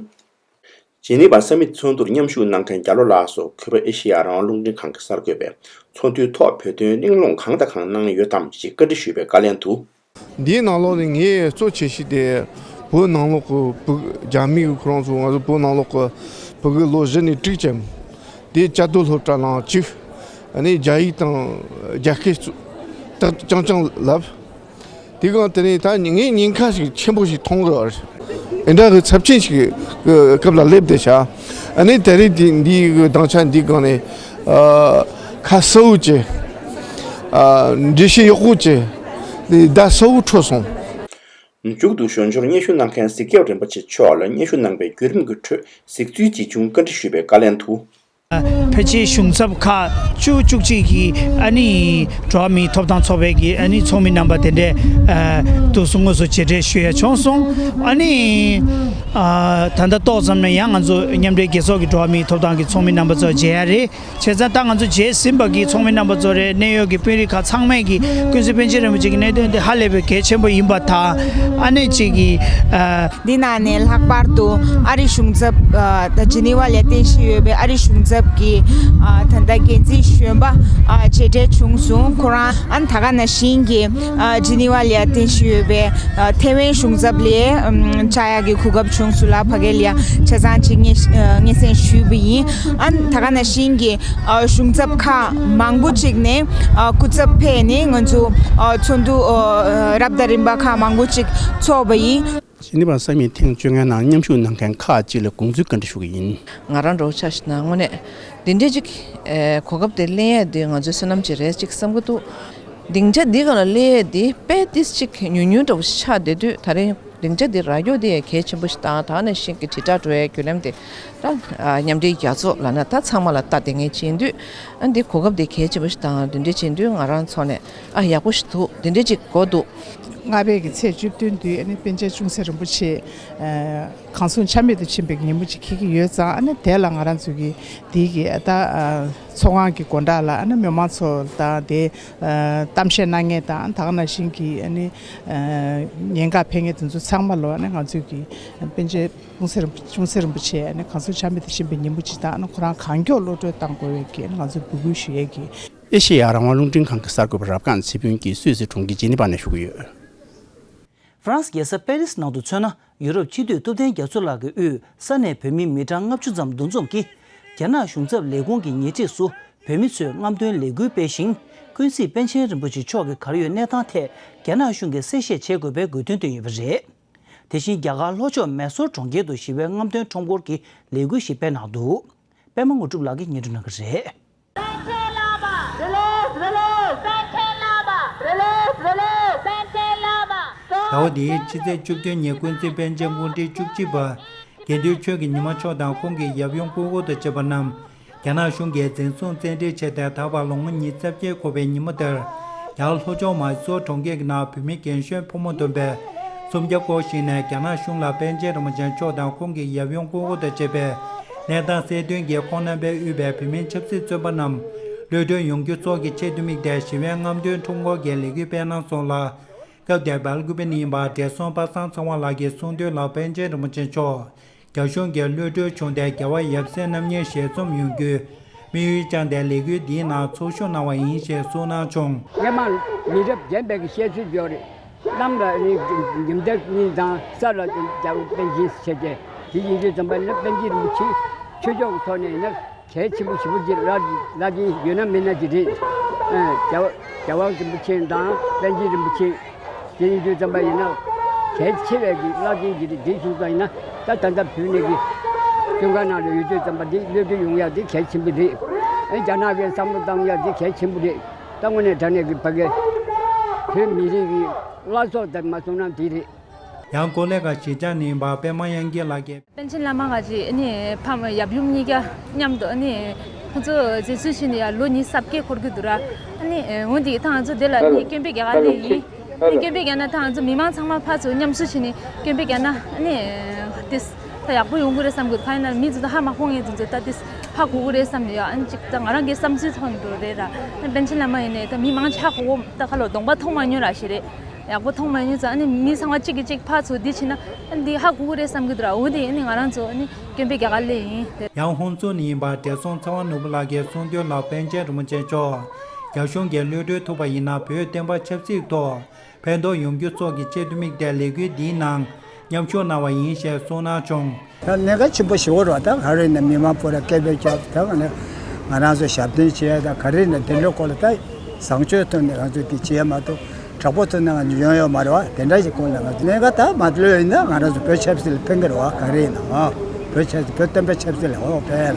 ཇི་ནི་ཝ་ས་མིཊ་ཚོགས་འདུར་མཉམ་ཞུགས་གནང་མཁན་རྒྱ་ལོ་ལགས་སོགས་གུས་པ་ཨེ་ཤེ་ཡ་རང་དབང་རླུང་འཕྲིན་ཁང་གི་གསར་འགོད་པས་ཚོགས་འདུའི་ཐོག་བོད་དོན་གླེང་སློང་གང་དང་གང་གནང་ཡོད་དམ་ཞེས་བཀའ་འདྲི་ཞུས་པའི་བཀའ་ལན་དུ། འདིའི་ནང་ལོགས་ནས་ངས་གཙོ་ཆེ་ཤོས་དེ་བོད་ནང་ལོགས་ཀྱི་བོད་རྒྱ་མི་གི་ཁོ་རང་ཚོ་ང་ཚོ་བོད་ནང་ལོགས་ཀྱི་ཕྲུ་གུ་ལོ་བཞི་ནས་དྲུག་ཙམ་དེ་བཅའ་སྡོད་སློབ་གྲྭ་ནང་བཅུག་ཨ་ནི་རྒྱ་ཡིག་དང་རྒྱ་སྐད་རྐྱང་རྐྱང་ལབ། དེ་གང་དེ་ནས་ད་ངས་ཉེན་ཁ་ཞིག་ཆེན་པོ་ཞིག་མཐོང་གི་རེད། འདྲ་གི་ཚབས་ཆེན་ཞིག་གི་སྐབས་ལ་སླེབས་བསྡད་ཤག་ཨ་ནི་དེ་རིང་འདི་འདི་གི་སྡིངས་ཆ་འདི་སྒང་ནས་ཨ་ཁ་གསལ་བོ་བྱས་ཨ་འགྲེལ་བཤད་ཡག་པོ་བྱས་བརྡ་གསལ་བོ་འཕྲོད་སོང་། མཇུག་ཏུ་གཞུང་ཕྱོགས་སྙན་ཞུ་གནང་མཁན་གཟིགས་རྒྱབ་རིན་པོ་ཆེ་མཆོག་ལ་སྙན་ཞུ་གནང་བའི་བརྒྱུད་རིམ་གྱི་ཁྲོད་གཟིགས་ཚུལ་ཇི་བྱུང་བཀའ་འདྲི་ཞུས་པའི་བཀའ་ལན་དུ། ཕལ་ཆེར་གཞུང་ཚབ་ཁག་བཅུ་བཅུ་གཅིག་གི་ཨ་ནི་འགྲོ་བ་མིའི་ཐོབ་ཐང་ཚོགས་པའི་གི་ཨ་ནི་ཚོགས་མི་རྣམ་པ་དེ་འདྲས་ཨ་དུས་སུ་དངོས་སུ་མཇལ་འཕྲད་ཞུ་ཡ་བྱུང་སོང་། ཨ་ནི་ཨ་ད་ལྟ་ཏོག་ཙམ་ནས་ཡང་ང་ཚོ་མཉམ་འབྲེལ་རྒྱལ་ཚོགས་ཀྱི་འགྲོ་བ་མིའི་ཐོབ་ཐང་གི་ཚོགས་མི་རྣམ་པ་ཚོ་མཇལ་ཡ་རེད། བྱས་ཙང་ད་ང་ཚོ་མཇལ་ཟིན་པ་གི་ཚོགས་མི་རྣམ་པ་ཚོ་རེད། གནད་ཡོད་ཀྱི་དཔོན་རིགས་ཁག་ཚང་མས་ཀྱི་ཀུན་གཟིགས་པཎ་ཆེན་རིན་པོ་ཆེ་གི་གནད་དོན་དེ་ཧ་ལས་པའི་གལ་ཆེན་པོ་ཡིན་པ་དང་། ཨ་ནེ་གཅིག་གི་ཨ། འདི་ནང་ནས་ལྷག་པར་དུ་ཨ་རི་གཞུང་ཚབ་ཨ་ད་ཇི་ནི་ཝ་ལ་རྟེན་གཞི་ཡོད་པའི་ཨ་རི་གཞུང་ཚབ་ཀྱི་ཨ་ད་ལྟ་འགན་འཛིན་གཞོན་པ་ཨ་མཇལ་འཕྲད་བྱུང་སོང་། ཁོ་རང་ཨ་ད་ག་ནང་བཞིན་གྱི་ཨ་ཇི་ནི་ཝ་ལ་རྟེན་གཞི་ཡོད་པའི་ཨ་ཐེ་ཝན་གཞུང་ཚབ་ལ་ཨམ་བཅར་ཡག་གི་གོ་སྐབས་བྱུང་སོང་ལ། ཕ་གི་ལ་ཡ་ཆ་ཚང་གཅིག་སྙན་ཨ་སྙན་སེང་ཞུས་པ་ཡིན། ཨ་ད་ག་ནང་བཞིན་གྱི་ཨ་གཞུང་ཚབ་ཁག་མང་པོ་ཅིག་ནས་ཨ་སྐུ་ཚབ་ཕེབས་ནས་ང་ཚོ་ཨ་ཚོགས་འདུ་ཨ་རབ་དང་རིམ་པ་ཁག་མང་པོ་ཅིག་ཚོགས་པ་ཡིན། ཇི་ནི་ཝ་ས་མིཊ་ཐེངས་བཅོ་ལྔའི་ནང་མཉམ་ཞུགས་གནང་མཁན་ཁག་ཅིག་ལ་དགོངས་ཚུལ་བཀའ་འདྲི་ཞུ་གི་ཡིན། ང་རང་འདྲ་བོ་ཆ་བཞག་ན་དངོས་གནས་འདི་འདྲའི་ཅིག་ཨེ་གོ་སྐབས་དེ་ལེན་ཡས་དེ་ང་ཚོའི་བསོད་ནམས་ཅིག་རེད་ཅིག་བསམ་གྱི་འདུག། སྡིངས་ཆ་འདི་སྒང་ལ་སླེབས་ཡས་དེ་དཔེ་ཏིས་ཅིག་ཉུང་ཉུང་འདྲ་བོ་ཞིག་ཆགས་བསྡད་དུས་ད་རེས། སྡིངས་ཆ་འདི་རག་རྒྱུ་དེ་ཡང་གལ་ཆེན་པོ་ཞིག་དང་། ད་ནས་ཤིང་གི་དྲིལ་བསྒྲགས་འགྲོ་བའི་བརྒྱུད་ལམ་དེ་ད་མཉམ་འབྲེལ་རྒྱལ་ཚོགས་ལབ་ན་ད་ཚང་མ་ལ་ལྟ་བསྡད་མཁན་ཅིག་ཡིན་དུས། ཨ་འདི་གོ་སྐབས་དེ་གལ་ཆེན་པོ་ཞིག་དང་། དེ་འདྲ་བྱེད་དུས་ང་རང་ཚོ་ནས་ཨ་ཡག་པོ་ཞིག་འདུག། དེ་འདྲ་ཅིག་གོ་འདུག། ལྔ་པའི་གི་ཚེས་བཅུ་བདུན་དུས་ཨ་ནི་པཎ་ཆེན་ཅུང་ཟད་རིན་པོ་ཆེ་གང་གསུང་ཆ་མེད་དུ་ཕྱིན་པའི་ཉིན་མོ་ཅིག་འཁེལ་གྱི་ཡོད་ཙང་། ཨ་ནི་དེ་ལ་ང་རང་ཚོ་གི་དེའི་གི་ད་ཚོགས་ཁང་གི་སྒོ་འགྲམ་ལ་ཨ་ནི་མི་མང་ཚོ་དང་དེ་གཏམ་བཤད་གནང་མཁན་དང་། ད་ག་ནང་བཞིན་གྱི་ཨ་ནི། ཉེན་ཁ་ཕེབས་མཁན་དེ་ཚོ་ཚང་མ་ལོ་ནས་ང་ཚོས་ཀྱི་པཎ་ཆེན་ཅུང་ཟད་རིན་པོ་ཅུང་ཟད་རིན་པོ་ཆེ་ནས་གང་གསུང་ཆ་མེད་དུ་ཕྱིན་པའི་ཉིན་མོ་ཅིག་དང་། ཁོ་རང་གང་མགྱོགས་གློད་གྲོལ་གཏང་དགོས་པའི་གི་ང་ཚོས་འབོད་སྐུལ་ཞུ་ཡས་ཀྱི་ ཨེ་ཤེ་ཡ་རང་དབང་རླུང་འཕྲིན་ཁང་གི་གསར་འགོད་པ་རབ་སྒང་ཚེ་ཕུན་གྱིས་སུད་སི་གྲོང་ཁྱེར་ཇི་ནི་ཝ་ནས་ཞུ་གི་ཡོད། ཧྥ་རན་སི་རྒྱལ་ས་པེ་རིས་ནང་དུ་མཚོན་ན། ཡུ་རོབ་སྤྱི་འཐུས་ཐུབ་བསྟན་རྒྱ་མཚོ་ལགས་ཀྱི་དབུས་ས་གནས་བོད་མི་མི་གྲངས་ལྔ་བཅུ་ཙམ་འདུ་འཛོམས་ཀྱིས། རྒྱ་ནག་གཞུང་ཚབ་ལས་ཁུངས་ཀྱི་ཉེ་འཁྲིས་སུ་བོད་མི་ཚོས་རྔམ་སྟོན་ལས་འགུལ་སྤེལ་ཞིང་། ཀུན་གཟིགས་པཎ་ཆེན་རིན་པོ་ཆེ་མཆོག་གི་གར་ཡོད་གནས་སྟངས་ཐད་རྒྱ་ནག་གཞུང་གིས་གསལ་བཤད་བྱེད་དགོས་པའི་དགོས་འདུན་བཏོན་ཡོད་པ་རེད། དེ་བཞིན་རྒྱ་གར་ལྷོ་ཕྱོགས་མེ་སོར་གྲོང་ཁྱེར་དུ་ཞི་བའི་རྔམ་སྟོན་ཁྲོམ་སྐོར་གྱི་ལས་འགུལ་ཞིག་སྤེལ་གནང་འདུག་པད་མ་དངོས་གྲུབ་ལགས་ཀྱིས་སྙན་སྒྲོན་གནང་གི་རེད། Release, release, པཎ་ཆེན་བླ་མ། Release, release, པཎ་ཆེན་བླ་མ། ཟླ་བ་འདིའི་ཕྱི་ཚེས་བཅུ་བདུན་ཉིན་ཀུན་གཟིགས་པཎ་ཆེན་སྐུ་ཕྲེང་བཅུ་གཅིག་པ། དགེ་འདུན་ཆོས་ཀྱི་ཉི་མ་མཆོག་དང་ཁོང་གི་ཡབ་ཡུམ་སྐུ་འཁོར་དང་བཅས་པ་རྣམས། རྒྱ་ནག་གཞུང་གིས་འཛིན་བཟུང་བཙན་ཁྲིད་བྱས་ཏེ། ད་བར་ལོ་ངོ་ཉི་ཤུ་རྩ་བརྒྱད་འཁོར་བའི་ཉིན་མོ་དེར། རྒྱ་གར་ལྷོ་ཕྱོགས་མཱི་སོར་གྲོང་ཁྱེར་གྱི་ནང་བོད་མི་རྒན་གཞོན་ཕོ་མོ་བསྡོམས་པས་སུམ་བརྒྱ་སྐོར་ཞིག་ནས། རྒྱ་ནག་གཞུང་ལ་པཎ་ཆེན་རིན་པོ་ཆེ་མཆོག་དང་ཁོང་གི་ཡབ་ཡུམ་སྐུ་འཁོར་དང་བཅས་པའི་གནས་སྟངས་གསལ་སྟོན་གྱིས། ཁོང་རྣམ་པས་དབུས་པའི་བོད་མིའི་ཆབ་སྲིད་བཙོན་པ་རྣམས་གློད་གྲོལ་ཡོང་རྒྱུ་སོགས་ཀྱི་ཆེད་དུ་དམིགས་ཏེ། ཞི་བའི་རྔམ་སྟོན་ཁྲོམ་སྐོར་གྱི་ལས་འགུལ་སྤེལ་གནང་སོང་ལ། སྐབས་དེར་སྦེལ་ཀུ་པེ་ནས་ཡིན་པ་བགྲེས་སོང་པ་སངས་ཚེ་དབང་ལགས་ཀྱིས་གསུང་དོན་ལ། པཎ་ཆེན་རིན་པོ་ཆེ་མཆོག་རྒྱ་གཞུང་གིས་གློད་གྲོལ་བྱུང་སྟེ། རྒྱལ་བ་ཡབ་སྲས་རྣམ་གཉིས་ཞལ་འཛོམས་ཡོང་རྒྱུའི་དམིགས་ཡུལ་བཅངས་ཏེ། ལས་འགུལ་འདིའི་ནང་ཚོགས་ཞུགས་གནང་བ་ཡིན་ཞེས་གསུངས་གནང་བྱུང་། སྔོན་མ་མི་རབས་རྒན་པའི་གི་བཤད་ཚུལ་ཡོད་རེད། གནམ་ལ་ནི་ཉི་ཟླ་གཉིས་དང་ས་ལ་རྒྱལ་པོ་པཎ་ཆེན་ཟེར་ཏེ། དེ་ཡིན་དུས་ཙམ་པ་ནི་པཎ་ཆེན་རིན་པོ་ཆེ་ཆོས་ཕྱོགས་ཀྱི་ཐོག་ནས་ཡིན་ན། གལ་ཆེན་པོ་ཞེ་པོ་ཅིག་རག་རག་གི་ཡོད་ན་མེད་ན་ཅིག་རེད། ཨ། རྒྱལ་བ་རྒྱལ་བ་རིན་པོ་ཆེ་དང་པཎ་ཆེན་རིན་པོ་ཆེ། དེ་ཡིན་དུས་ཙམ་པ་ཡིན་ན་གལ་ཆེ་བའི་གི་རླབས་ཆེན་ཅིག་རེད། དེ་སོང་ཙང་ཡིན་ན་ད་ད་ལྟ་བོད་ནས་གི་བཙོན་ཁང་ནང་ལ་ཡོད་དུས་ཙམ་པ་འདི་གློད་གྲོལ་ཡོང་ཡག་འདི་གལ་ཆེན་པོ་རེད། ཨ། རྒྱ་ནག་གིས་བསམ་བློ་བཏང་ཡག་འདི་གལ་ཆེན་པོ་རེད། ད་དངོས་གནས་དྲང་གནས་གི་ཕ་གི་བོད་མི་རིགས་གི་བླ་སྲོག་དང་མ་སོང་ན་འདི་རེད། ཡང་ཀོ་ལེ་གྷལ་གཞིས་ཆགས་ནས་ཡིན་པ་པད་མ་དབྱངས་སྐྱིད་ལགས་ཀྱིས། པཎ་ཆེན་བླ་མ་ག་ཅིག་ཨ་ནི་ཕ་མ་ཡབ་ཡུམ་གཉིས་ཀ་མཉམ་དུ་ཨ་ནི་ཁོང་ཚོ་འཛིན་བཟུང་བྱས་ནས་ཡང་ལོ་ཉི་ཤུ་རྩ་བརྒྱད་འཁོར་གྱི་འདུག་ར། ཨ་ནི་འོན་ཏེ་ད་ང་ཚོ་འདི་ལ་ཨ་ནི་སྐྱོན་སྤེལ་རྒྱག་ག་སླེབས་ཡིན། ཨ་ནི་སྐྱོན་སྤེལ་རྒྱག་ན་ད་ང་ཚོ་མི་མང་ཚང་མ་ཕར་ཚུར་མཉམ་ཞུགས་བྱས་ནས་སྐྱོན་སྤེལ་རྒྱག་ན་ཨ་ནི་དེ་ད་ཡག་པོ་ཡོང་གི་རེད་བསམ་གི་འདུག་གང་ཡིན་ན་མི་ཚོ་ད་ཧ་མ་གོ་མཁན་ཚོ་ད་དེ་ཧ་གོ་གི་རེད་བསམ་ཡོད། ཨ་ནི་ཅིག་ད་ང་རང་གི་བསམ་ཚུལ་ཐོག་ནས་འགྲོ་རེད་ར། ཨ་ནི་པཎ་ཆེན་བླ་མ་ཡིན་ནའི་ད་མི་མང་ཆ་གོ་ད་ཁ་ལོ་གདོང་པ་མཐོང་མ་མྱོང་ར་ཞིག་རེད། ཡག་པོ་མཐོང་མ་མྱོང་ཙང་ཨ་ནི་མི་ཚང་མ་གཅིག་གིས་གཅིག་ཕར་ཚུར་འདི་བྱས་ན་ཨ་ནི་འདི་ཧ་གོ་གི་རེད་བསམ་གི་འདུག་ར། འོ་དེ་ཨ་ནི་ང་རང་ཚོ་ཨ་ནི་སྐྱོན་སྤེལ་རྒྱག་ག་སླེབས་ཡིན་དེ། ཡང་ཧོན་སུར་ནས་ཡིན་པ་བགྲེས་སོང་ཚེ་དབང་ནོར་བུ་ལགས་ཀྱིས་གསུང་དོན་ལ། པཎ་ཆེན་རིན་པོ་ཆེ་མཆོག་རྒྱ་གཞུང་གིས་གློད་གྲོལ་ཐུབ་པ་ཡིན་ན། བོད་བསྟན་པ་ཆབ་སྲིད་ཐོག་ཕན་ཐོགས་ཡོང་རྒྱུ་སོགས་ཀྱི་ཆེད་དུ་དམིགས་ཏེ་ལས་འགུལ་འདིའི་ནང་མཉམ་ཞུགས་གནང་བ་ཡིན་ཞེས་གསུངས་གནང་བྱུང་། ད་གནད་འགག་ཆེན་པོ་ཞིག་རེད་བ། ད་ག་རེ་ཡིན་ན་མི་མང་པོ་ལ་སྐད་འབོད་རྒྱབ། ད་ག་ནས་ང་རང་ཚོ་ཞབས་བརྟན་བྱས། ད་ག་རེ་ཡིན་ན་དེ་འདྲའི་སྐོར་ལ་ད་བཟང་སྤྱོད་ཐོག་ནས་ང་ཚོས་དེ་བྱས་མ་གཏོགས་དྲག་པོ་ཐོག་ནས་ང་ཚོ་ཡོང་ཡོད་མ་རེད་བ། དེ་འདྲ་ཞིག་སྐོར་ལ་ང་ཚོ་གནད་འགག་ད་མ་གློད་ཡིན་ན་ང་རང་ཚོ་བོད་ཆབ་སྲིད་ལ་ཕན་གི་རེད་བ། ག་རེ་ཡིན་ན་ཨ་བོད་ཆབ་སྲིད། བོད་བསྟན་པའི་ཆབ་སྲིད་ལ་འོ་ཕན།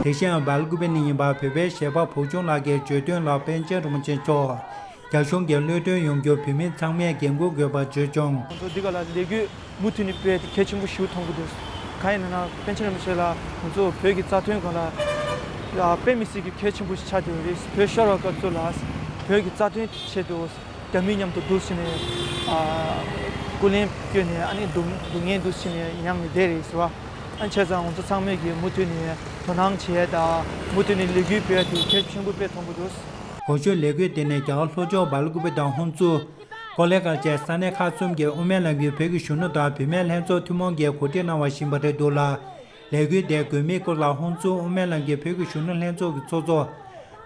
དེ་བཞིན་སྦེལ་ཀུ་པེ་ནས་ཡིན་པ་བོད་པའི་གཞས་པ་བུ་ཆུང་ལགས་ཀྱིས་བརྗོད་དོན་ལ། པཎ་ཆེན་རིན་པོ་ཆེ་མཆོག་རྒྱ་གཞུང་གིས་གློད་གྲོལ་ཡོང་རྒྱུར་བོད་མི་ཚང་མས་འགན་འཁུར་དགོས་པར་བརྗོད་བྱུང་། ང་ཚོ་འདི་ག་ལ་ལས་འགུལ་མུ་མཐུད་ནས་སྤེལ་ཏེ་གལ་ཆེན་པོ་ཞིག་མཐོང་གི་འདུག་གང་ཡིན་ན་པཎ་ཆེན་རིན་པོ་ཆེ་ལ་ང་ཚོ་བོད་ཀྱི་རྩ་དོན་སྒང་ལ་དཔེ་མི་སྲིད་ཀྱི་གལ་ཆེན་པོ་ཞིག་ཆགས་བསྡད་ཡོད་རེད། བོད་ཤོར་བའི་སྐབས་སུ་ལ་བོད་ཀྱི་རྩ་དོན་ཆེད་དུ་རྒྱ་མིའི་མཉམ་དུ་འདུག་བྱས་ནས་སྐུ་ལན་བསྐྱོན་ནས། ཨ་ནི་སྡུག་སྡུག་བསྔལ་འདུག་བྱས་ནས་མྱངས་ནས་བསྡད་རེད་ཟེར་བ། ཨ་ནི་བྱས་ཙང་ང་ཚོ་ཚང་མས་ཀྱིས་མུ་མཐུད་ནས་དོ་སྣང་བྱས་དང་མུ་མཐུད་ནས་ལས་འགུལ་སྤེལ་ཡ་དེ་གལ་ཆེན་པོ་དཔེ་མཐོང་གི་འདུག་གོང་ཞུས་ལས་འགུལ་དེ་ནི་རྒྱ་གར་ལྷོ་ཕྱོགས་སྦེལ་ཀུ་པེ་དང་ཧོན་སུར། ཀོ་ལེ་གྷལ་བཅས་ས་གནས་ཁག་གསུམ་གྱི་དབུ་མའི་ལམ་གྱི་བོད་ཀྱི་གཞོན་ནུ་དང་བུད་མེད་ལྷན་ཚོགས་ཐུན་མོང་གིས་གོ་སྒྲིག་གནང་བ་ཞིག་ཡིན་པ་རེད་འདུག་ལ། ལས་འགུལ་དེའི་དགོས་དམིགས་སྐོར་ལ་ཧོན་སུར་དབུ་མའི་ལམ་གྱི་བོད་ཀྱི་གཞོན་ནུ་ལྷན་ཚོགས་ཀྱི་ཚོགས་གཙོ་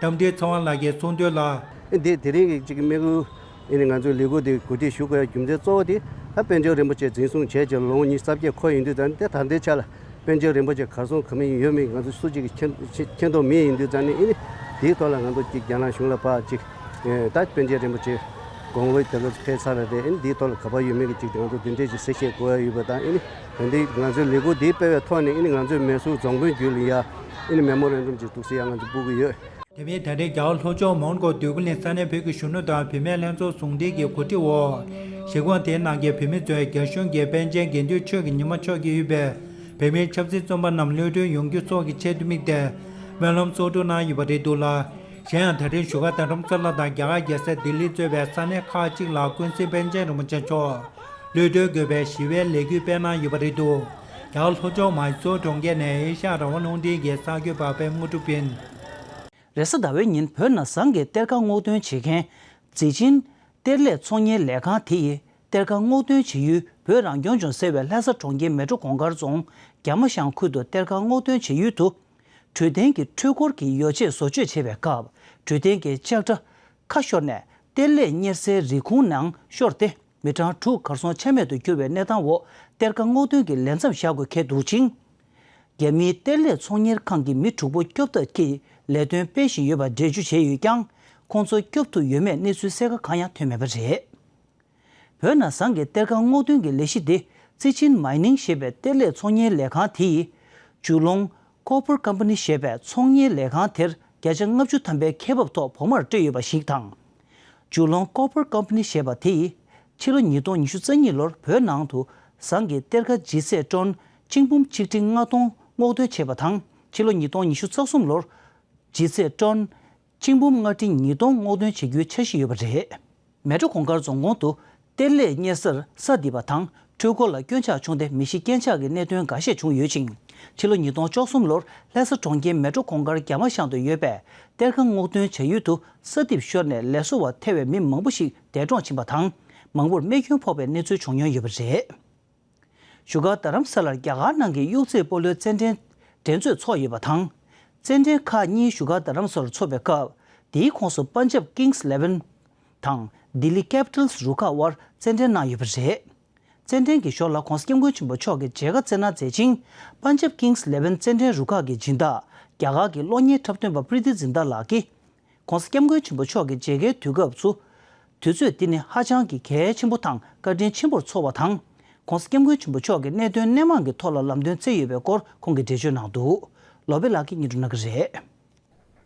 རྟ་མགྲིན་ཚེ་དབང་ལགས་ཀྱིས་གསུངས་དོན་ལ། འདི་དེ་རིང་གི་གཅིག་གི་དམིགས་ཡུལ་ཨེ་ནི་ང་ཚོའི་ལས་འགུལ་འདི་གོ་སྒྲིག་ཞུ་དགོས་ཡ་རྒྱུ་མཚན་གཙོ་བོ་དེ་ད་པཎ་ཆེན་རིན་པོ་ཆེ་འཛིན་བཟུང་བྱས་རྗེས་ལོ་ངོ་ཉི་ཤུ་རྩ་བརྒྱད་འཁོར་ཡོང་དུས་ཙང་དེ་ད་ལྟའི་ཆ་ལ། པཎ་ཆེན་རིན་པོ་ཆེ་གར་སོང་ག་མི་ཡོད་མེད་ང་ཚོ་སུ་གཅིག་གིས་མཁྱེན་མཁྱེན་མཁྱེན་རྟོགས་མེད། ཡིན་དུས་ཙང་ནས་ཨེ་ནི་དེའི་ཐོག་ལ་ང་ཚོ་གཅིག་རྒྱ་ནག་གཞུང་ལ་ཕར་གཅིག་ཨེ་ད་པཎ་ཆེན་རིན་པོ་ཆེ་དགུང་ལོ་དེ་ག་ཚོད་ཕེབས་ཚར་རེད། ཨེ་ནི་དེའི་ཐོག་ལ་ག་པར་ཡོད་མེད་ཀྱི་གཅིག་ང་ཚོ་འདི་འདྲས་ཀྱི་གསལ་བཤད་དགོས་ཡ་ཡོད་པ་དང་། ཨེ་ནི་ད་འདི་ང་ཚོའི་ལས་འགུལ་འདི་སྤེལ་བའི་ཐོག་ནས་ཨེ་ནི་ང་ཚོའི་མེ་སོར་རྫོང་དཔོན་བརྒྱུད་ལ་ཡ་ཨེ་ནི་མེ་མོ་རན་ཌམ་ཅིག་འདུག་སེ་ཡ་ང་ཚོ་ཕུལ་གྱི་ཡོད། དེ་བས་ད་རེས་རྒྱ་གར་ལྷོ་ཕྱོགས་མོན་གྷོ་འདོད་རྒུ་གླིང་ས་གནས་བོད་ཀྱི་གཞོན་ནུ་དང་བུད་མེད་ལྷན་ཚོགས་ཟུང་འབྲེལ་གྱི་གོ་སྒྲིག་འོག་གཞིས་ཁོངས་དེའི་ནང་གི་བོད་མི་ཚོས་རྒྱ་གཞུང་གིས་པཎ་ཆེན་དགེ་འདུན་ཆོས་ཀྱི་ཉི་མ་མཆོག་གིས་དབུས་པའི་བོད་མིའི་ཆབ་སྲིད་བཙོན་པ་རྣམས་གློད་གྲོལ་ཡོང་རྒྱུ་སོགས་ཀྱི་ཆེད་དུ་དམིགས་ཏེ་སྨོན་ལམ་གསོག་སྒྲུབ་གནང་ཡོད་པ་རེད་འདུག་ལ། གཞན་ཡང་ད་རེས་བཞུགས་སྒར་རྡ་རམ་ས་ལ་དང་རྒྱ་གར་རྒྱལ་ས་ལྡི་ལི་གཙོས་པའི་ས་གནས་ཁག་ཅིག་ལ་ཀུན་གཟིགས་པཎ་ཆེན་རིན་པོ་ཆེ་མཆོག་གློད་གྲོལ་དགོས་པའི་ཞི་བའི་ལས་འགུལ་སྤེལ་གནང་ཡོད་པ་རེད་འདུག་རྒྱ་གར་ལྷོ་ཕྱོགས་མཱི་སོར་གྲོང་ཁྱེར་ནས་ཨེ་ཤ་ཡ་རང་དབང་རླུང་འཕྲིན་གྱི་གསར་འགོད་པ་པད་མ་དངོས་གྲུབ་ཡིན། རེས་གཟའ་ཟླ་བའི་ཉིན་བོད་ནང་ཟངས་ཀྱི་གཏེར་ཁ་སྔོག་འདོན་བྱེད་མཁན་མཛེས་ཆེན་གཏེར་ལས་ཚོང་གཉེར་ལས་ཁང་དེ་ཡིས་གཏེར་ཁ་སྔོག་འདོན་བྱེད་ཡུལ་བོད་རང་སྐྱོང་ལྗོངས་ཟེར་བའི་ལྷ་ས་གྲོང་ཁྱེར་མལ་གྲོ་གུང་དཀར་རྫོང་རྒྱ་མ་ཤང་ཁུལ་དུ་གཏེར་ཁ་སྔོག་འདོན་བྱེད་ཡུལ་དུ་འཕྲོད་བསྟེན་གྱི་འཕྲུལ་འཁོར་གྱི་ཡོ་བྱད་བཟོ་བཅོས་བྱེད་པའི་སྐབས་ འཕྲོད་བསྟེན་གྱི་ལྕགས་དྲ་ཁ་ཤོར་ནས་གཏེར་ལས་གཉེར་སའི་རི་ཁུང་ནང་ཤོར་ཏེ། མི་གྲངས་དྲུག་གར་སོང་ཆ་མེད་དུ་གྱུར་བའི་གནས་སྟངས་འོག་གཏེར་ཁ་སྔོག་འདོན་གྱི་ལས་མཚམས་བཞག་དགོས་འཁེལ་འདུག་ཅིང་། རྒྱ་མིའི་གཏེར་ལས་ཚོང་གཉེར་ཁང་གི་མི་དྲུག་པོ་སྐྱོབ་ཐབས་ཀྱི་ལས་དོན་སྤེལ་བཞིན་ཡོད་པ་འགྲེལ་བརྗོད་བྱས་ཡོད་ཀྱང་། ཁོང་ཚོ་སྐྱོབ་ཐུབ་ཡོད་མེད་གནས་ཚུལ་གསལ་ཁ་གང་ཡང་ཐོན་མེད་པ་རེད། བོད་ནང་ཟངས་ཀྱི་གཏེར་ཁ་སྔོག་འདོན་གྱི་ལས་གཞི་དེ་ཙི་ཆིན་མའི་ནིང་ཞེས་པའི་གཏེར་ལས་ཚོང་གཉེར་ལས་ཁང་དེ་ཡིས། ཇུ་ལོང་ཀོ་པར་ཀམ་པ་ནི་ཞེས་པའི་ཚོང་གཉེར་ལས་ཁང་དེར་བརྒྱ་ཆ་ལྔ་བཅུ་ཐམ་པའི་ཁེ་འབབ་ཐོག་བོགས་མར་སྤྲད་ཡོད་པ་ཞིག་དང་། ཇུ་ལོང་ཀོ་པར་ཀམ་པ་ནི་ཞེས་པ་དེ་ཡིས་ཕྱི་ལོ་ཉིས་སྟོང་ཉི་ཤུ་རྩ་གཉིས་ལོར་བོད་ནང་དུ་ཟངས་ཀྱི་གཏེར་ཁ་ལྗིད་ཚད་ཊོན་གཅིག་འབུམ་ཆིག་ཁྲི་ལྔ་སྟོང་སྔོག་འདོན་བྱས་པ་དང་། ཕྱི་ལོ་ཉིས་སྟོང་ཉི་ཤུ་རྩ་གསུམ་ལོར་ལྗིད་ཚད་ཊོན་གཅིག་འབུམ་ལྔ་ཁྲི་ཉིས་སྟོང་སྔོག་འདོན་བྱེད་རྒྱུའི་འཆར་གཞི་ཡོད་པ་རེད། མལ་གྲོ་གུང་དཀར་རྫོང་ཁོངས་དུ་གཏེར་ལས་གཉེར་སར་ས་རྡིབ་པ་དང་འཕྲུལ་འཁོར་ལ་སྐྱོན་ཆག་བྱུང་སྟེ་མི་ཤི་རྐྱེན་ཆག་གི་གནད་དོན་འགའ་ཤས་བྱུང་ཡོད་ཅིང་། ཕྱི་ལོ་ཉིས་སྟོང་བཅུ་གསུམ་ལོར་ལྷ་ས་གྲོང་ཁྱེར་མལ་གྲོ་གུང་དཀར་རྒྱ་མ་ཤང་དུ་ཡོད་པའི་གཏེར་ཁ་སྔོག་འདོན་བྱ་ཡུལ་དུ་ས་རྡིབ་ཤོར་ནས་ལས་བཟོ་བ་ཐེ་བའི་མི་མང་པོ་ཞིག་འདས་གྲོངས་ཕྱིན་པ་དང་། མང་པོར་རྨས་སྐྱོན་ཕོག་པའི་གནས་ཚུལ་བྱུང་མྱོང་ཡོད་པ་རེད། བཞུགས་སྒར་རྡ་རམ་ས་ལར་རྒྱ་གར་ནང་གི་གཡུག་རྩེད་སྤོ་ལོའི་རྩེད་འགྲན་འགྲན་རྩོད་ཚོགས་ཡོད་པ་དང་། རྩེད་འགྲན་ཁག་གཉིས་བཞུགས་སྒར་རྡ་རམ་ས་ལར་འཚོགས་པའི་སྐབས། དེའི་ཁོངས་སུ་པན་ཇབ་ཀིང་སི་ལེ་ཝན་དང་ལྡི་ལི་ཀེ་པི་ཊལ་སི་རུ་ཁག་དབར་རྩེད་འགྲན་གནང་ཡོད་པ་རེད། རྩེད་འགྲན་གྱི་ཞོར་ལ་༧གོང་ས་༧སྐྱབས་མགོན་ཆེན་པོ་མཆོག་གིས་མཇལ་ཁ་བསྩལ་གནང་མཛད་ཅིང་། པན་ཇབ་ཀིང་སི་ལེ་ཝན་རྩེད་འགྲན་རུ་ཁག་གི་སྦྱིན་བདག་རྒྱ་གར་གྱི་གློག་བརྙན་འཁྲབ་སྟོན་པ་པྲི་ཏི་ཛིན་དཱ་ལགས་ཀྱིས། ༧གོང་ས་༧སྐྱབས་མགོན་ཆེན་པོ་མཆོག་གི་མཇལ་ཁའི་དུས་སྐབས་སུ། དུས་ཚོད་འདི་ནི་ཧ་ཅང་གི་གལ་ཆེན་པོ་དང་བཀའ་དྲིན་ཆེན་པོར་ཚོར་བ་དང་། ༧གོང་ས་༧སྐྱབས་མགོན་ཆེན་པོ་མཆོག་གིས་གནད་དོན་སྣེ་མང་གི་ཐོག་ལ་ལམ་སྟོན་བསྩལ་ཡོད་པའི་སྐོར་ཁོང་གིས་འགྲེལ་བརྗོད་གནང་འདུག། ལོ་པེ་ལགས་ཀྱིས་སྙན་སྒྲོན་གནང་གི་རེད།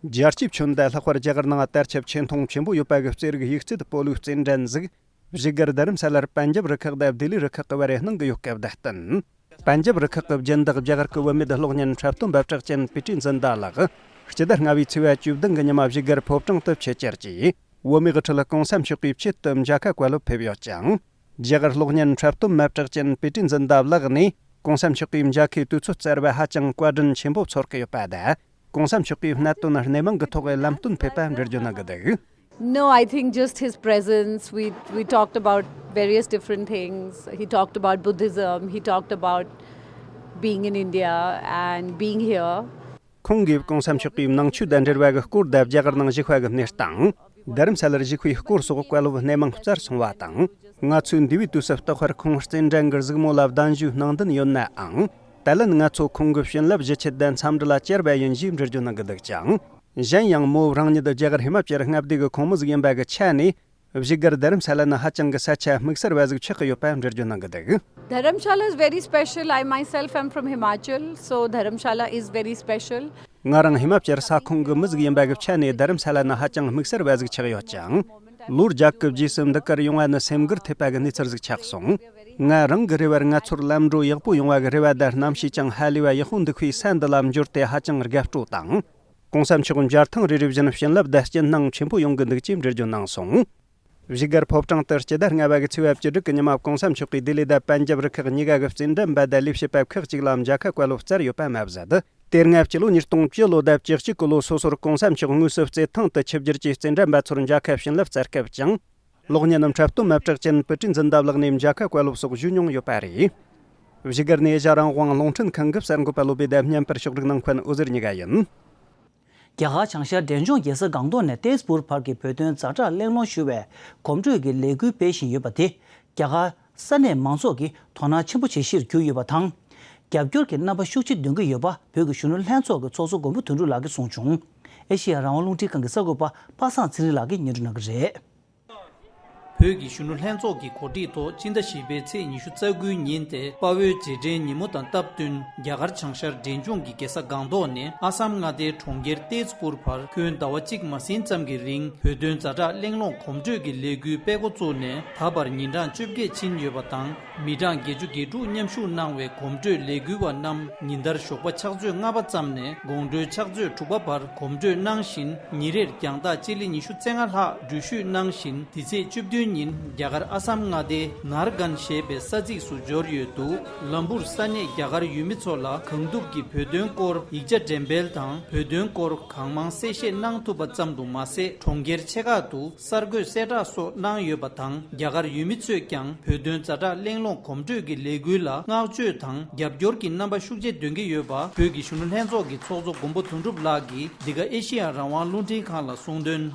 རྒྱལ་སྤྱིའི་ཁྱོན་ལ་ལྷག་པར་རྒྱ་གར་ནང་དར་ཁྱབ་ཆེ་མཐོང་ཆེན་པོ་ཡོད་པ་གི་རྩེད་རིགས་གཡུག་རྩེད་སྤོ་ལོའི་རྩེད་འགྲན་ཟིག་བཞུགས་སྒར་རྡ་རམ་ས་ལར་པན་ཇབ་རུ་ཁག་དང་ལྡི་ལི་རུ་ཁག་གི་བར་གནང་གི་ཡོད་སྐབས་དང་བསྟུན། པན་ཇབ་རུ་ཁག་གི་སྦྱིན་བདག་རྒྱ་གར་གྱི་བུད་མེད་གློག་བརྙན་འཁྲབ་སྟོན་པ་གྲགས་ཅན་པི་ཀྲི་ཛིན་དཱ་ལགས་སྤྱི་ཟླ་ལྔ་པའི་ཚེས་པ་བཅུ་བདུན་གྱི་ཉི་མ་བཞུགས་སྒར་ཕོ་བྲང་དུ་ཆེད་བཅར་གྱིས་བོད་མིའི་ཁྲོད་གོང་ས་མཆོག་གི་ཆེད་དུ་མཇལ་ཁ་བཀའ་སློབ་ཕེབས་ཡོད་ཅིང་། རྒྱ་གར་གློག་བརྙན་འཁྲབ་སྟོན་པ་གྲགས་ཅན་པི་ཀྲི་ཛིན་དཱ་ལགས་ནས་གོང་ས་མཆོག་གི་མཇལ་ཁའི་དུས་ཚོད་གསར་པ་ཧ་ཅང་བཀའ་དྲིན་ཆེན་པོ་ཚོར་གྱི་ཡོད་པ་དང་། གོང་ས་མཆོག་གིས་གནད་དོན་སྣེ་མང་གི་ཐོག་ལམ་སྟོན་ཕེབས་པ་འགྲེལ་བརྗོད་གནང་གི་འདུག། No, I think just his presence. We we talked about various different things. He talked about Buddhism. He talked about being in India and being here. ཁོང་གིས་གོང་ས་མཆོག་གིས་ནང་ཆོས་དང་འབྲེལ་བ་གི་སྐོར་དང་རྒྱ་གར་ནང་བཞུགས་པ་གི་གནས་སྟངས། རྡ་རམ་ས་ལར་བཞུགས་པའི་སྐོར་སོགས་བཀའ་སློབ་སྣེ་མང་སྩལ་སོང་བ་དང་། ང་ཚོས་འདས་པའི་དུས་སུ་རྟག་པར་ཁོང་རྩེད་འགྲན་གྱི་གཟིགས་མོ་ལ་གདན་ཞུ་གནང་འདུན་ཡོད་ནའང་། ད་ལན་ང་ཚོ་ཁོང་གི་བྱིན་རླབས་ཞུ་ཆེད་དུ་འཚམས་འདྲི་ལ་བཅར་བ་ཡིན་ཞེས་འགྲེལ་བརྗོད་གནང་གི་འདུག་ཅིང་། གཞན་ཡང་མོ་རང་ཉིད་རྒྱ་གར་ཧི་མ་ཅལ་མངའ་སྡེ་གི་ཁོངས་མི་ཟིག་ཡིན་པ་གི་ཆ་ནས། བཞུགས་སྒར་རྡ་རམ་ས་ལ་ནི་ཧ་ཅང་གི་ས་ཆ་དམིགས་བསལ་བ་ཟིག་ཆགས་ཀྱི་ཡོད་པ་འགྲེལ་བརྗོད་གནང་གི་འདུག། Dharamshala is very special. I myself am from Himachal, so Dharamshala is very special. ང་རང་ཧི་མ་ཅལ་ས་ཁོངས་ཀྱི་མི་ཟིག་ཡིན་པ་གི་ཆ་ནས་རྡ་རམ་ས་ལ་ནི་ཧ་ཅང་དམིགས་བསལ་བ་ཟིག་ཆགས་ཡོད་ཅིང་། ལོ་བརྒྱད་ཀྱི་རྗེས་སུ་འདི་གར་ཡོང་བ་ནི་སེམས་འགུལ་ཐེབས་པ་གི་གནས་ཚུལ་ཟིག་ཆགས་སོང་། ང་རང་གི་རེ་བར་ང་ཚོར་ལམ་འགྲོ་ཡག་པོ་ཡོང་བ་གི་རེ་བ་དང་གནམ་གཤིས་ཀྱང་ཧ་ལས་པ་ཡག་པོ་འདུག་པས་ས་འདི་ལ་འབྱོར་ཏེ་ཧ་ཅང་དགའ་སྤྲོ་དང་། གོང་ས་མཆོག་མཇལ་ཐེངས་རེ་རེ་བཞིན་བྱིན་རླབས་དང་སྐྱིད་སྣང་ཆེན་པོ་ཡོང་གི་འདུག་ཅེས་འགྲེལ་བརྗོད་གནང་སོང་། བཞུགས་སྒར་ཕོ་བྲང་དུ་སྤྱི་ཟླ་ལྔ་པ་གི་ཚེས་པ་བཅུ་དྲུག་གི་ཉི་མ་གོང་ས་མཆོག་གིས་ལྡི་ལི་དང་པན་ཇབ་རུ་ཁག་གཉིས་ཀ་གི་རྩེད་འགྲན་པ་དང་ལས་བྱེད་པ་ཁག་ཅིག་ལ་མཇལ་ཁ་བཀའ་སློབ་སྩལ་ཡོད་པ་མ་ཟད། དེ་སྔ་སྤྱི་ལོ་ཉིས་སྟོང་བཅུ་ལོ་དང་བཅུ་གཅིག་གི་ལོ་སོ་སོར་གོང་ས་མཆོག་དངོས་སུ་རྩེད་ཐང་དུ་ཆིབས་བསྒྱུར་གྱིས་རྩེད་འགྲན་པ་ཚོར་མཇལ་ཁ་བྱིན་རླབས་སྩལ་སྐབས་ཀྱང་། གློག་བརྙན་འཁྲབ་སྟོན་པ་གྲགས་ཅན་པི་ཀྲི་ཛིན་དཱ་ལགས་ནས་མཇལ་ཁ་བཀའ་སློབ་སོགས་ཞུས་མྱོང་ཡོད་པ་རེད། བཞུགས་སྒར་ནས་ཨེ་ཤ་རང་དབང་རླུང་འཕྲིན་ཁང་གི་གསར་འགོད་པ་བློ་བྷེ་དང་བརྙན་པར་ཕྱོགས་སྒྲིག་གནང་མཁན་འོད་ཟེར་གཉིས་ཀ་ཡིན། རྒྱ་གར་བྱང་ཤར་འབྲས་ལྗོངས་རྒྱལ་ས་སྒང་ཏོག་ནས་ཏེས་པུར་བར་གྱི་བོད་དོན་ཛ་དྲག་གླེང་སློང་ཞུ་བའི་གོམ་བགྲོད་ཀྱི་ལས་འགུལ་སྤེལ་བཞིན་ཡོད་པ་དེ་རྒྱ་གར་ས་གནས་མང་ཚོགས་ཀྱིས་དོ་སྣང་ཆེན་པོ་བྱེད་གཞིར་གྱུར་ཡོད་པ་དང་། རྒྱབ་སྐྱོར་གྱི་རྣམ་པ་ཤུགས་ཆེ་འདོན་གྱི་ཡོད་པ་བོད་ཀྱི་གཞོན་ནུ་ལྷན་ཚོགས་ཀྱི་ཚོགས་གཙོ་མགོན་པོ་དོན་གྲུབ་ལགས་ཀྱིས་གསུངས་བྱུང་། ཨེ་ཤེ་ཡ་རང་དབང་རླུང་འཕྲིན་ཁང་གི་གསར་འགོད་པ་པ་སངས་ཚེ་རིང་ལགས་ཀྱིས་སྙན་སྒྲོན་གནང་གི་རེད། བོད་ཀྱི་གཞོན་ནུ་ལྷན་ཚོགས་ཀྱི་གོ་སྒྲིག་ཐོག་སྤྱི་ཟླ་བཞི་པའི་ཚེས་ཉི་ཤུ་རྩ་དགུའི་ཉིན་ཏེ་དཔའ་བོའི་རྗེས་དྲན་ཉིན་མོ་དང་སྟབས་བསྟུན་རྒྱ་གར་བྱང་ཤར་འབྲས་ལྗོངས་ཀྱི་རྒྱལ་ས་སྒང་ཏོག་ནས་ཨ་སམ་མངའ་སྡེའི་གྲོང་ཁྱེར་ཏེས་པུར་བར་ཁྱོན་ཟླ་བ་གཅིག་མ་ཟིན་ཙམ་གྱི་རིང་བོད་དོན་ཛ་དྲག་གླེང་སློང་གོམ་བགྲོད་ཀྱི་ལས་འགུལ་སྤེལ་འགོ་བཙུགས་ནས་ད་བར་ཉིན་གྲངས་བཅོ་བརྒྱད་ཕྱིན་ཡོད་པ་དང་། མི་གྲངས་བརྒྱད་ཅུ་གྱ་དྲུག་མཉམ་ཞུགས་གནང་བའི་གོམ་བགྲོད་ལས་འགུལ་བ་རྣམས་ཉིན་ལྟར་ཞོགས་པ་ཕྱག་ཚོད་ལྔ་པ་ཙམ་ནས་དགོང་དྲོའི་ཕྱག་ཚོད་དྲུག་པ་བར་གོམ་བགྲོད་གནང་བཞིན། ཉིན་རེར་རྒྱང་ཐག་སྤྱི་ལེ་ཉི་ཤུ་རྩ་ལྔ་ལྷག་འགྲུལ་བཞུད་གནང་བཞིན། འདི་ཚེས་བཅུ་བདུན་ ཉིན་རྒྱ་གར་ཨ་སམ་མངའ་སྡེའི་ནར་གན་ཞེས་པའི་ས་ཚིགས་སུ་འབྱོར་ཡོད་འདུག་ལམ་བུར་ས་གནས་རྒྱ་གར་ཡུལ་མི་ཚོ་ལ་གང་ཐུབ་ཀྱིས་བོད་དོན་སྐོར་ཡིག་ཆ་འགྲེམས་སྤེལ་དང་། བོད་དོན་སྐོར་གང་མང་གསལ་བཤད་གནང་ཐུབ་པ་ཙམ་དུ་མ་ཟད། གྲོང་ཁྱེར་ཆེ་ཁག་ཏུ་གསར་འགོད་གསལ་བསྒྲགས་སོགས་གནང་ཡོད་པ་དང་། རྒྱ་གར་ཡུལ་མི་ཚོས་ཀྱང་བོད་དོན་ཛ་དྲག་གླེང་སློང་གོམ་བགྲོད་ཀྱི་ལས་འགུལ་ལ་བསྔགས་བརྗོད་དང་རྒྱབ་སྐྱོར་གྱི་རྣམ་པ་ཤུགས་ཆེ་འདོན་གྱི་ཡོད་པ། བོད་ཀྱི་གཞོན་ནུ་ལྷན་ཚོགས་ཀྱི་ཚོགས་གཙོ་མགོན་པོ་དོན་གྲུབ་ལགས་ཀྱིས་འདི་ག་ཨེ་ཤེ་ཡ་རང་དབང་རླུང་འཕྲིན་ཁང་ལ་གསུངས་དོན།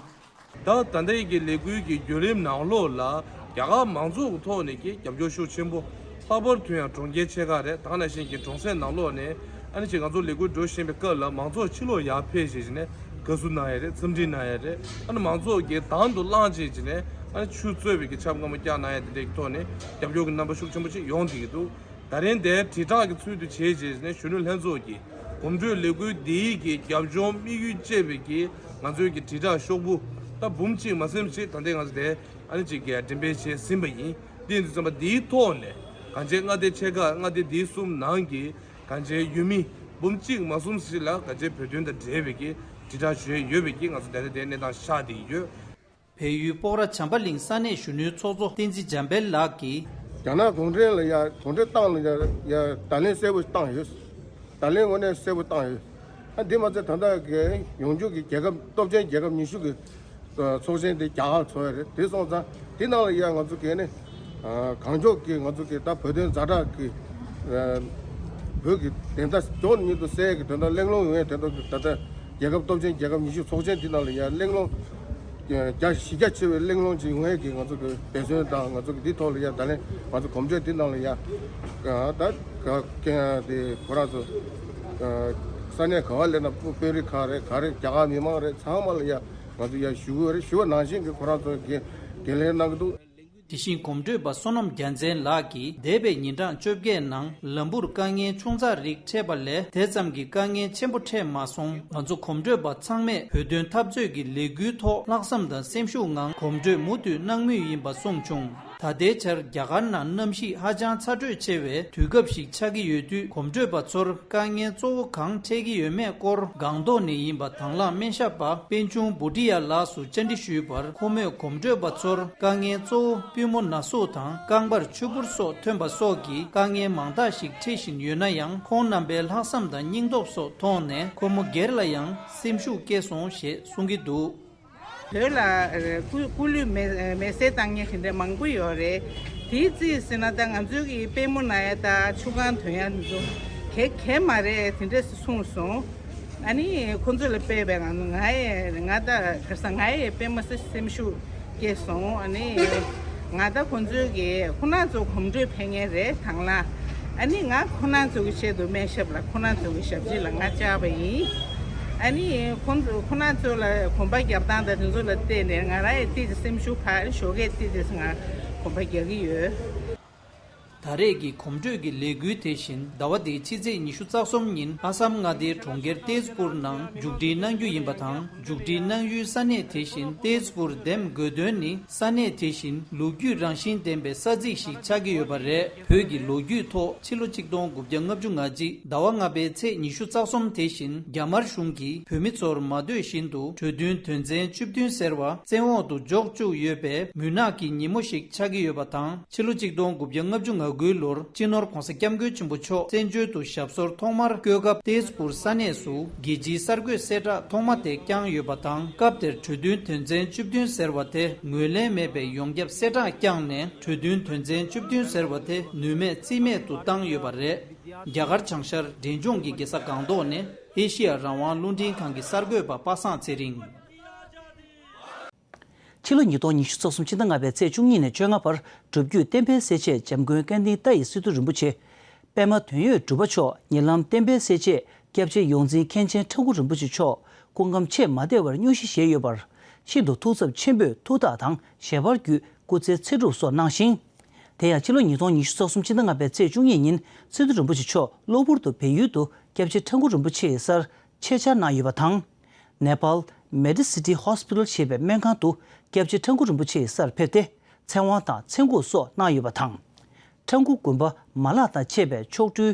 ད་ད་ལྟའི་གི་ལས་འགུལ་གྱི་བརྒྱུད་རིམ་ནང་ལོགས་ལ་རྒྱ་གར་མང་ཚོགས་ཀྱི་ཐོག་ནས་ཀྱི་རྒྱབ་སྐྱོར་ཤུགས་ཆེན་པོ། ལྷག་པར་དུ་ཡང་གྲོང་ཁྱེར་ཆེ་ཁག་རེད། ད་ག་ནང་བཞིན་གྱི་གྲོང་གསེབ་ནང་ལོགས་ནས་ཨ་ནི་ཅིག་ང་ཚོ་ལས་འགུལ་འགྲོ་བཞིན་པའི་སྐབས་ལ་མང་ཚོགས་ཕྱི་ལོགས་ཡར་ཕེབས་བྱས་བྱས་ནས་དགའ་བསུ་གནང་ཡ་རེད། འཚམས་འདྲི་གནང་ཡ་རེད། ཨ་ནི་མང་ཚོགས་ཀྱིས་དང་དུ་བླངས་བྱས་བྱས་ནས་ཨ་ནི་ཆུ་གཙོས་པའི་གི་ཆབ་སྐམ་པོ་བཀྱག་གནང་ཡ་དེ་འདྲའི་གི་ཐོག་ནས་རྒྱབ་སྐྱོར་གྱི་རྣམ་པ་ཤུགས་ཆེན་པོ་ཅིག་ཡོང་བསྡད་ཀྱི་འདུག་ད་རིང་དེ་དྲིལ་བསྒྲགས་ཀྱི་ཚུལ་དུ་བྱས་རྗེས་ནས་གཞོན་ནུ་ལྷན་ཚོགས་ཀྱི་གོམ་བགྲོད་ལས་འགུལ་འདིའི་གི་རྒྱབ་ལྗོངས་དམིགས་ཡུལ་བཅས་པའི་གི་ང་ཚོའི་གི་དྲིལ་བསྒྲགས་ཤོག་བུ་ད་འབུམ་གཅིག་མ་ཟིན་ཞིག་ད་ལྟའི་ང་ཚོ་དེ་ཨ་ནི་གཅིག་གི་འགྲེམས་སྤེལ་བྱས་ཟིན་པ་ཡིན། དེ་ཡིན་དུས་ཙམ་པ་འདིའི་ཐོག་ནས་གང་ཅི་མངའ་སྡེ་ཆེ་ཁག་མངའ་སྡེ་འདིའི་གསུམ་ནང་གི་གང་ཅི་ཡུལ་མི་འབུམ་གཅིག་མ་ཟིན་ཞིག་ལ་གང་ཅི་བོད་དོན་དང་འབྲེལ་བའི་གི་དྲིལ་བསྒྲགས་ཞུ་ཡས་ཡོད་པའི་གི་ང་ཚོ་ད་ལྟ་དེ་གནས་སྟངས་ཤར་བསྡད་ཡོད། བལ་ཡུལ་སྤོག་ར་བྱམས་པ་གླིང་ས་གནས་གཞོན་ནུའི་ཚོགས་གཙོ་བསྟན་འཛིན་འཇམ་དཔལ་ལགས་ཀྱིས། རྒྱ་ནག་གུང་ཁྲན་ལ་ཡ་གུང་ཁྲན་ཏང་ལ་ཡ་ཡ་བརྡ་ལན་གསལ་པོ་བཏང་ཡོད། བརྡ་ལན་དངོས་གནས་གསལ་པོ་བཏང་ཡོད། ཨ་འདི་མ་ཚད་ད་ལྟ་གི་ཡོངས་ཁྱབ་ཀྱི་རྒྱལ་ཁབ་སྟོབས་ཆེན་རྒྱལ་ཁབ་ཉི་ཤུ་གི་ཚོགས་ཆེན་དེ་རྒྱ་གར་ཚོགས་ཡ་རེད། དེ་སོང་ཙང་དེ་ནང་ལ་ཡ་ང་ཚོ་གས་ནི་གང་མགྱོགས་ཀྱི་ང་ཚོ་གི་ད་བོད་དོན་ཛ་དྲག་གི་བོད་ཀྱི་བདེན་མཐའ་མགྱོགས་ཉིད་དུ་གསལ་གྱི་དོན་དག་གླེང་སློང་ཡོང་ཡ་དོན་དག་གི་ད་ལྟ་རྒྱལ་ཁབ་སྟོབས་ཆེན་རྒྱལ་ཁབ་ཉི་ཤུ་ཚོགས་ཆེན་འདི་ནང་ལ་ཡ་གླེང་སློང་རྒྱ་གཞི་རྒྱ་ཆེ་བའི་གླེང་སློང་ཅིག་ཡོང་ཡས་ཀྱི་ང་ཚོ་གི་འབད་བརྩོན་དང་ང་ཚོ་གི་འདི་ཐོག་ལ་ཡ་ད་ལན་ང་ཚོ་གོམ་བགྲོད་འདི་ནང་ལ་ཡ་ད་ག་དེ་ཁོ་རང་ཚོ་ས་གནས་ག་བ་ལས་ན་དཔོན་རིགས་ཁག་རེད། ག་རེ་རྒྱ་གར་མི་མང་རེད། ཚང་མ་ལ་ཡ་ང་ཚོ་ཡ་ཞུ་གི་ཡོད་རེད། ཞུ་བ་ནང་བཞིན་གི་ཁོ་རང་ཚོ་གི་འགན་ལེན་གནང་གི་འདུག་དེ་བཞིན་གོམ་བགྲོད་པ་བསོད་ནམས་རྒྱལ་མཚན་ལགས་ཀྱིས་འདས་པའི་ཉིན་གྲངས་བཅོ་བརྒྱད་ནང་ལམ་བུར་དཀའ་ངལ་ཆུང་ཙག་རིགས་འཕྲད་པ་ལས་དེ་ཙམ་གྱི་དཀའ་ངལ་ཆེན་པོ་འཕྲད་མ་སོང་། ང་ཚོ་གོམ་བགྲོད་པ་ཚང་མས་བོད་དོན་འཐབ་རྩོད་ཀྱི་ལས་འགུལ་ཐོག་ལྷག་བསམ་དང་སེམས་ཤུགས་ངང་གོམ་བགྲོད་མུ་མཐུད་གནང་མུས་ཡིན་པ་གསུངས་བྱུང་། ད་ལྟའི་ཆར་རྒྱ་གར་ནང་གནམ་གཤིས་ཧ་ཅང་ཚ་དྲོད་ཆེ་བའི་དུས་སྐབས་ཤིག་ཆགས་ཀྱི་ཡོད་དུས། གོམ་བགྲོད་པ་ཚོར་དཀའ་ངལ་གཙོ་བོ་གང་འཕྲད་ཀྱི་ཡོད་མེད་སྐོར་སྒང་ཏོག་ནས་ཡིན་པ་དང་བླངས་སྨན་ཞབས་པ་པད་འབྱུང་བྷུ་ཏི་ཡ་ལགས་སུ་བཅར་འདྲི་ཞུས་པར། ཁོ་མོས་གོམ་བགྲོད་པ་ཚོར་དཀའ་ངལ་གཙོ་བོ་པུས་མོ་ན་ཟུག་དང་རྐང་པར་ཆུ་བུར་སོགས་ཐོན་པ་སོགས་ཀྱི་དཀའ་ངལ་མང་དག་ཞིག་འཕྲད་བཞིན་ཡོད་ན་ཡང་། ཁོང་རྣམ་པའི་ལྷག་བསམ་དང་སྙིང་སྟོབས་སོགས་མཐོང་ནས་ཁོ་མོ་སྒེར་ལ་ཡང་སེམས་ཤུགས་སྐྱེས་སོང་ཞེས་གསུང་གི་འདུག་བོད་ལ་སྐུ་སྐུ་ལུས་མེ་མེ་སྲེག་བཏང་མཁན་དེ་འདྲ་མང་པོ་ཡོད་རེད། དེའི་རྩིས་ཟིན་ན་ད་ང་ཚོའི་གི་པུས་མོ་ན་ཡ་ད་ཆུ་རྐང་ཐོན་ཡ་ཚོ་ག་ག་མ་རེད་དེ་འདྲས་གསུངས་སོང་། ཨ་ནི་ཁོང་ཚོ་ལ་དཔེ་བས་ང་ང་ཡི་ང་ད་ག་ས་ང་ཡི་པུས་མོ་སེ་སེམས་ཤུགས་སྐྱེས་སོང་། ཨ་ནི་ང་ད་ཁོང་ཚོའི་གི་ཁོ་ན་ཚོ་གོམ་བགྲོད་ཕེབས་མཁན་རེད་དང་ལ། ཨ་ནི་ང་ཁོ་ན་ཚོ་གི་ཆེད་དུ་སྨན་ཞབས་ལ་ཁོ་ན་ཚོ་གི་ཞབས་ཕྱི་ལ་ང་བཅར་བ་ཡིན། ཨ་ནི་ཁོང་ཚོ་ཁོ་ན་ཚོ་ལ་གོམ་པ་རྒྱབ་སྟངས་དང་དེ་ཚོ་ལ་བལྟས་ནས་ང་རང་ཡི་ཏི་ཙི་སེམས་ཤུགས་འཕར། ཞོགས་ཀས་ཏི་ཙི་ང་གོམ་པ་རྒྱག་གི་ཡོད། ད་རེས་ཀྱི་གོམ་བགྲོད་ཀྱི་ལས་འགུལ་དེ་བཞིན་ཟླ་བ་འདིའི་ཕྱི་ཚེས་ཉི་ཤུ་རྩ་གསུམ་ཉིན་ཨ་སམ་མངའ་སྡེའི་གྲོང་ཁྱེར་ཏེས་པུར་ནང་མཇུག་སྒྲིལ་གནང་རྒྱུ་ཡིན་པ་དང་། མཇུག་སྒྲིལ་གནང་ཡུལ་ས་གནས་དེ་བཞིན་ཏེས་པུར་འདེམས་དགོས་དོན་ནི་ས་གནས་དེ་བཞིན་ལོ་རྒྱུས་རང་བཞིན་ལྡན་པའི་ས་ཚིགས་ཤིག་ཆགས་ཀྱི་ཡོད་པ་རེད། བོད་ཀྱི་ལོ་རྒྱུས་ཐོག་ཕྱི་ལོ་ཆིག་སྟོང་དགུ་བརྒྱ་ལྔ་བཅུ་ང་གཅིག་ཟླ་བ་ལྔ་པའི་ཚེས་ཉི་ཤུ་རྩ་གསུམ་དེ་བཞིན་རྒྱ་དམར་གཞུང་གིས་བོད་མི་ཚོར་མ་འདོད་བཞིན་དུ་གྲོས་མཐུན་དོན་ཚན་བཅུ་བདུན་ཟེར་བ་བཙན་འོག་ཏུ་འཇོག་བཅུག་ཡོད་པའི་མུན་ནག་གི་ཉིན་མོ་ཞིག་ཆགས་ཀྱི་ཡོད་པ་དང་། ཕྱི་ལོ་ཆིག་སྟོང་དགུ་བརྒྱ་ལྔ་བཅུ་ང་དགུའི་ལོར་སྤྱི་ནོར་༧གོང་ས་༧སྐྱབས་མགོན་ཆེན་པོ་མཆོག་བཙན་བྱོལ་དུ་ཞབས་སོར་ཐོག་མར་བསྐྱོད་སྐབས་ཏེས་པུར་ས་གནས་སུ་རྒྱལ་སྤྱིའི་གསར་འགོད་གསལ་བསྒྲགས་ཐོག་མ་དེ་བསྐྱངས་ཡོད་པ་དང་། སྐབས་དེར་གྲོས་མཐུན་དོན་ཚན་བཅུ་བདུན་ཟེར་བ་དེ་ངོས་ལེན་མེད་པའི་ཡོངས་ཁྱབ་གསལ་བསྒྲགས་བསྐྱངས་ནས། གྲོས་མཐུན་དོན་ཚན་བཅུ་བདུན་ཟེར་བ་དེ་ནུས་མེད་རྩིས་མེད་དུ་བཏང་ཡོད་པ་རེད། རྒྱ་གར་བྱང་ཤར་འབྲས་ལྗོངས་ཀྱི་རྒྱལ་ས་སྒང་ཏོག་ནས་ཨེ་ཤི་ཡ་རང་དབང་རླུང་འཕྲིན་ཁང་གི་གསར་འགོད་པ་པ་སངས་ཚེ་རིང་། ཕྱི་ལོ་ཉིས་སྟོང་ཉི་ཤུ་རྩ་གསུམ་ཕྱི་ཟླ་ལྔ་པའི་ཚེས་བཅུ་གཉིས་ནས་བཅོ་ལྔ་བར་སྒྲུབ་བརྒྱུད་བསྟན་པའི་གསལ་བྱེད་འཇམ་མགོན་ཀིརྟི་ཏཱ་ཡི་སི་ཏུ་རིན་པོ་ཆེ། པད་མ་དོན་ཡོད་གྲུབ་པ་མཆོག་ཉེ་ལམ་བསྟན་པའི་གསལ་བྱེད་སྐྱབས་རྗེ་ཡོངས་འཛིན་མཁན་ཆེན་ཁྲ་འགུ་རིན་པོ་ཆེ་མཆོག་སྐུ་ཁམས་ཆེས་མ་བདེ་བར་སྙུང་གཞི་བཞེས་ཡོད་པར། ཤིན་ཏུ་ཐུགས་འཚབ་ཆེན་པོས་ཐུགས་ཐག་དང་ཞལ་པར་བརྒྱུད་སྐུ་ཚེ་ཚེ་སྒྲུབ་སོགས་གནང་ཞིང་། དེ་ཡང་ཕྱི་ལོ་ཉིས་སྟོང་ཉི་ཤུ་རྩ་གསུམ་ཕྱི་ཟླ་ལྔ་པའི་ཚེས་བཅུ་གཉིས་ཉིན་སི་ཏུ་རིན་པོ་ཆེ་མཆོག་གློ་བུར་དུ་བལ་ཡུལ་དུ་སྐྱབས་རྗེ་ཁྲ་འགུ་རིན་པོ་ཆེ་ཡི་སར་ཆེད་བཅར་གནང་ཡོད་པ་དང་། ནེ་པཱལ་མེ་ཌི་སི་ཊི་ཧོ་སི་པི་ཊལ་ཞེས་པའི་སྨན་ཁང་དུ་སྐྱབས་རྗེ་ཁྲ་འགུ་རིན་པོ་ཆེ་ཡི་སར་ཕེབས་ཏེ་ཚེ་དབང་དང་ཚེ་འགུགས་སོགས་གནང་ཡོད་པ་དང་། ཁྲ་འགུ་དགོན་པ་མ་ལག་དང་བཅས་པའི་མཆོག་སྤྲུལ་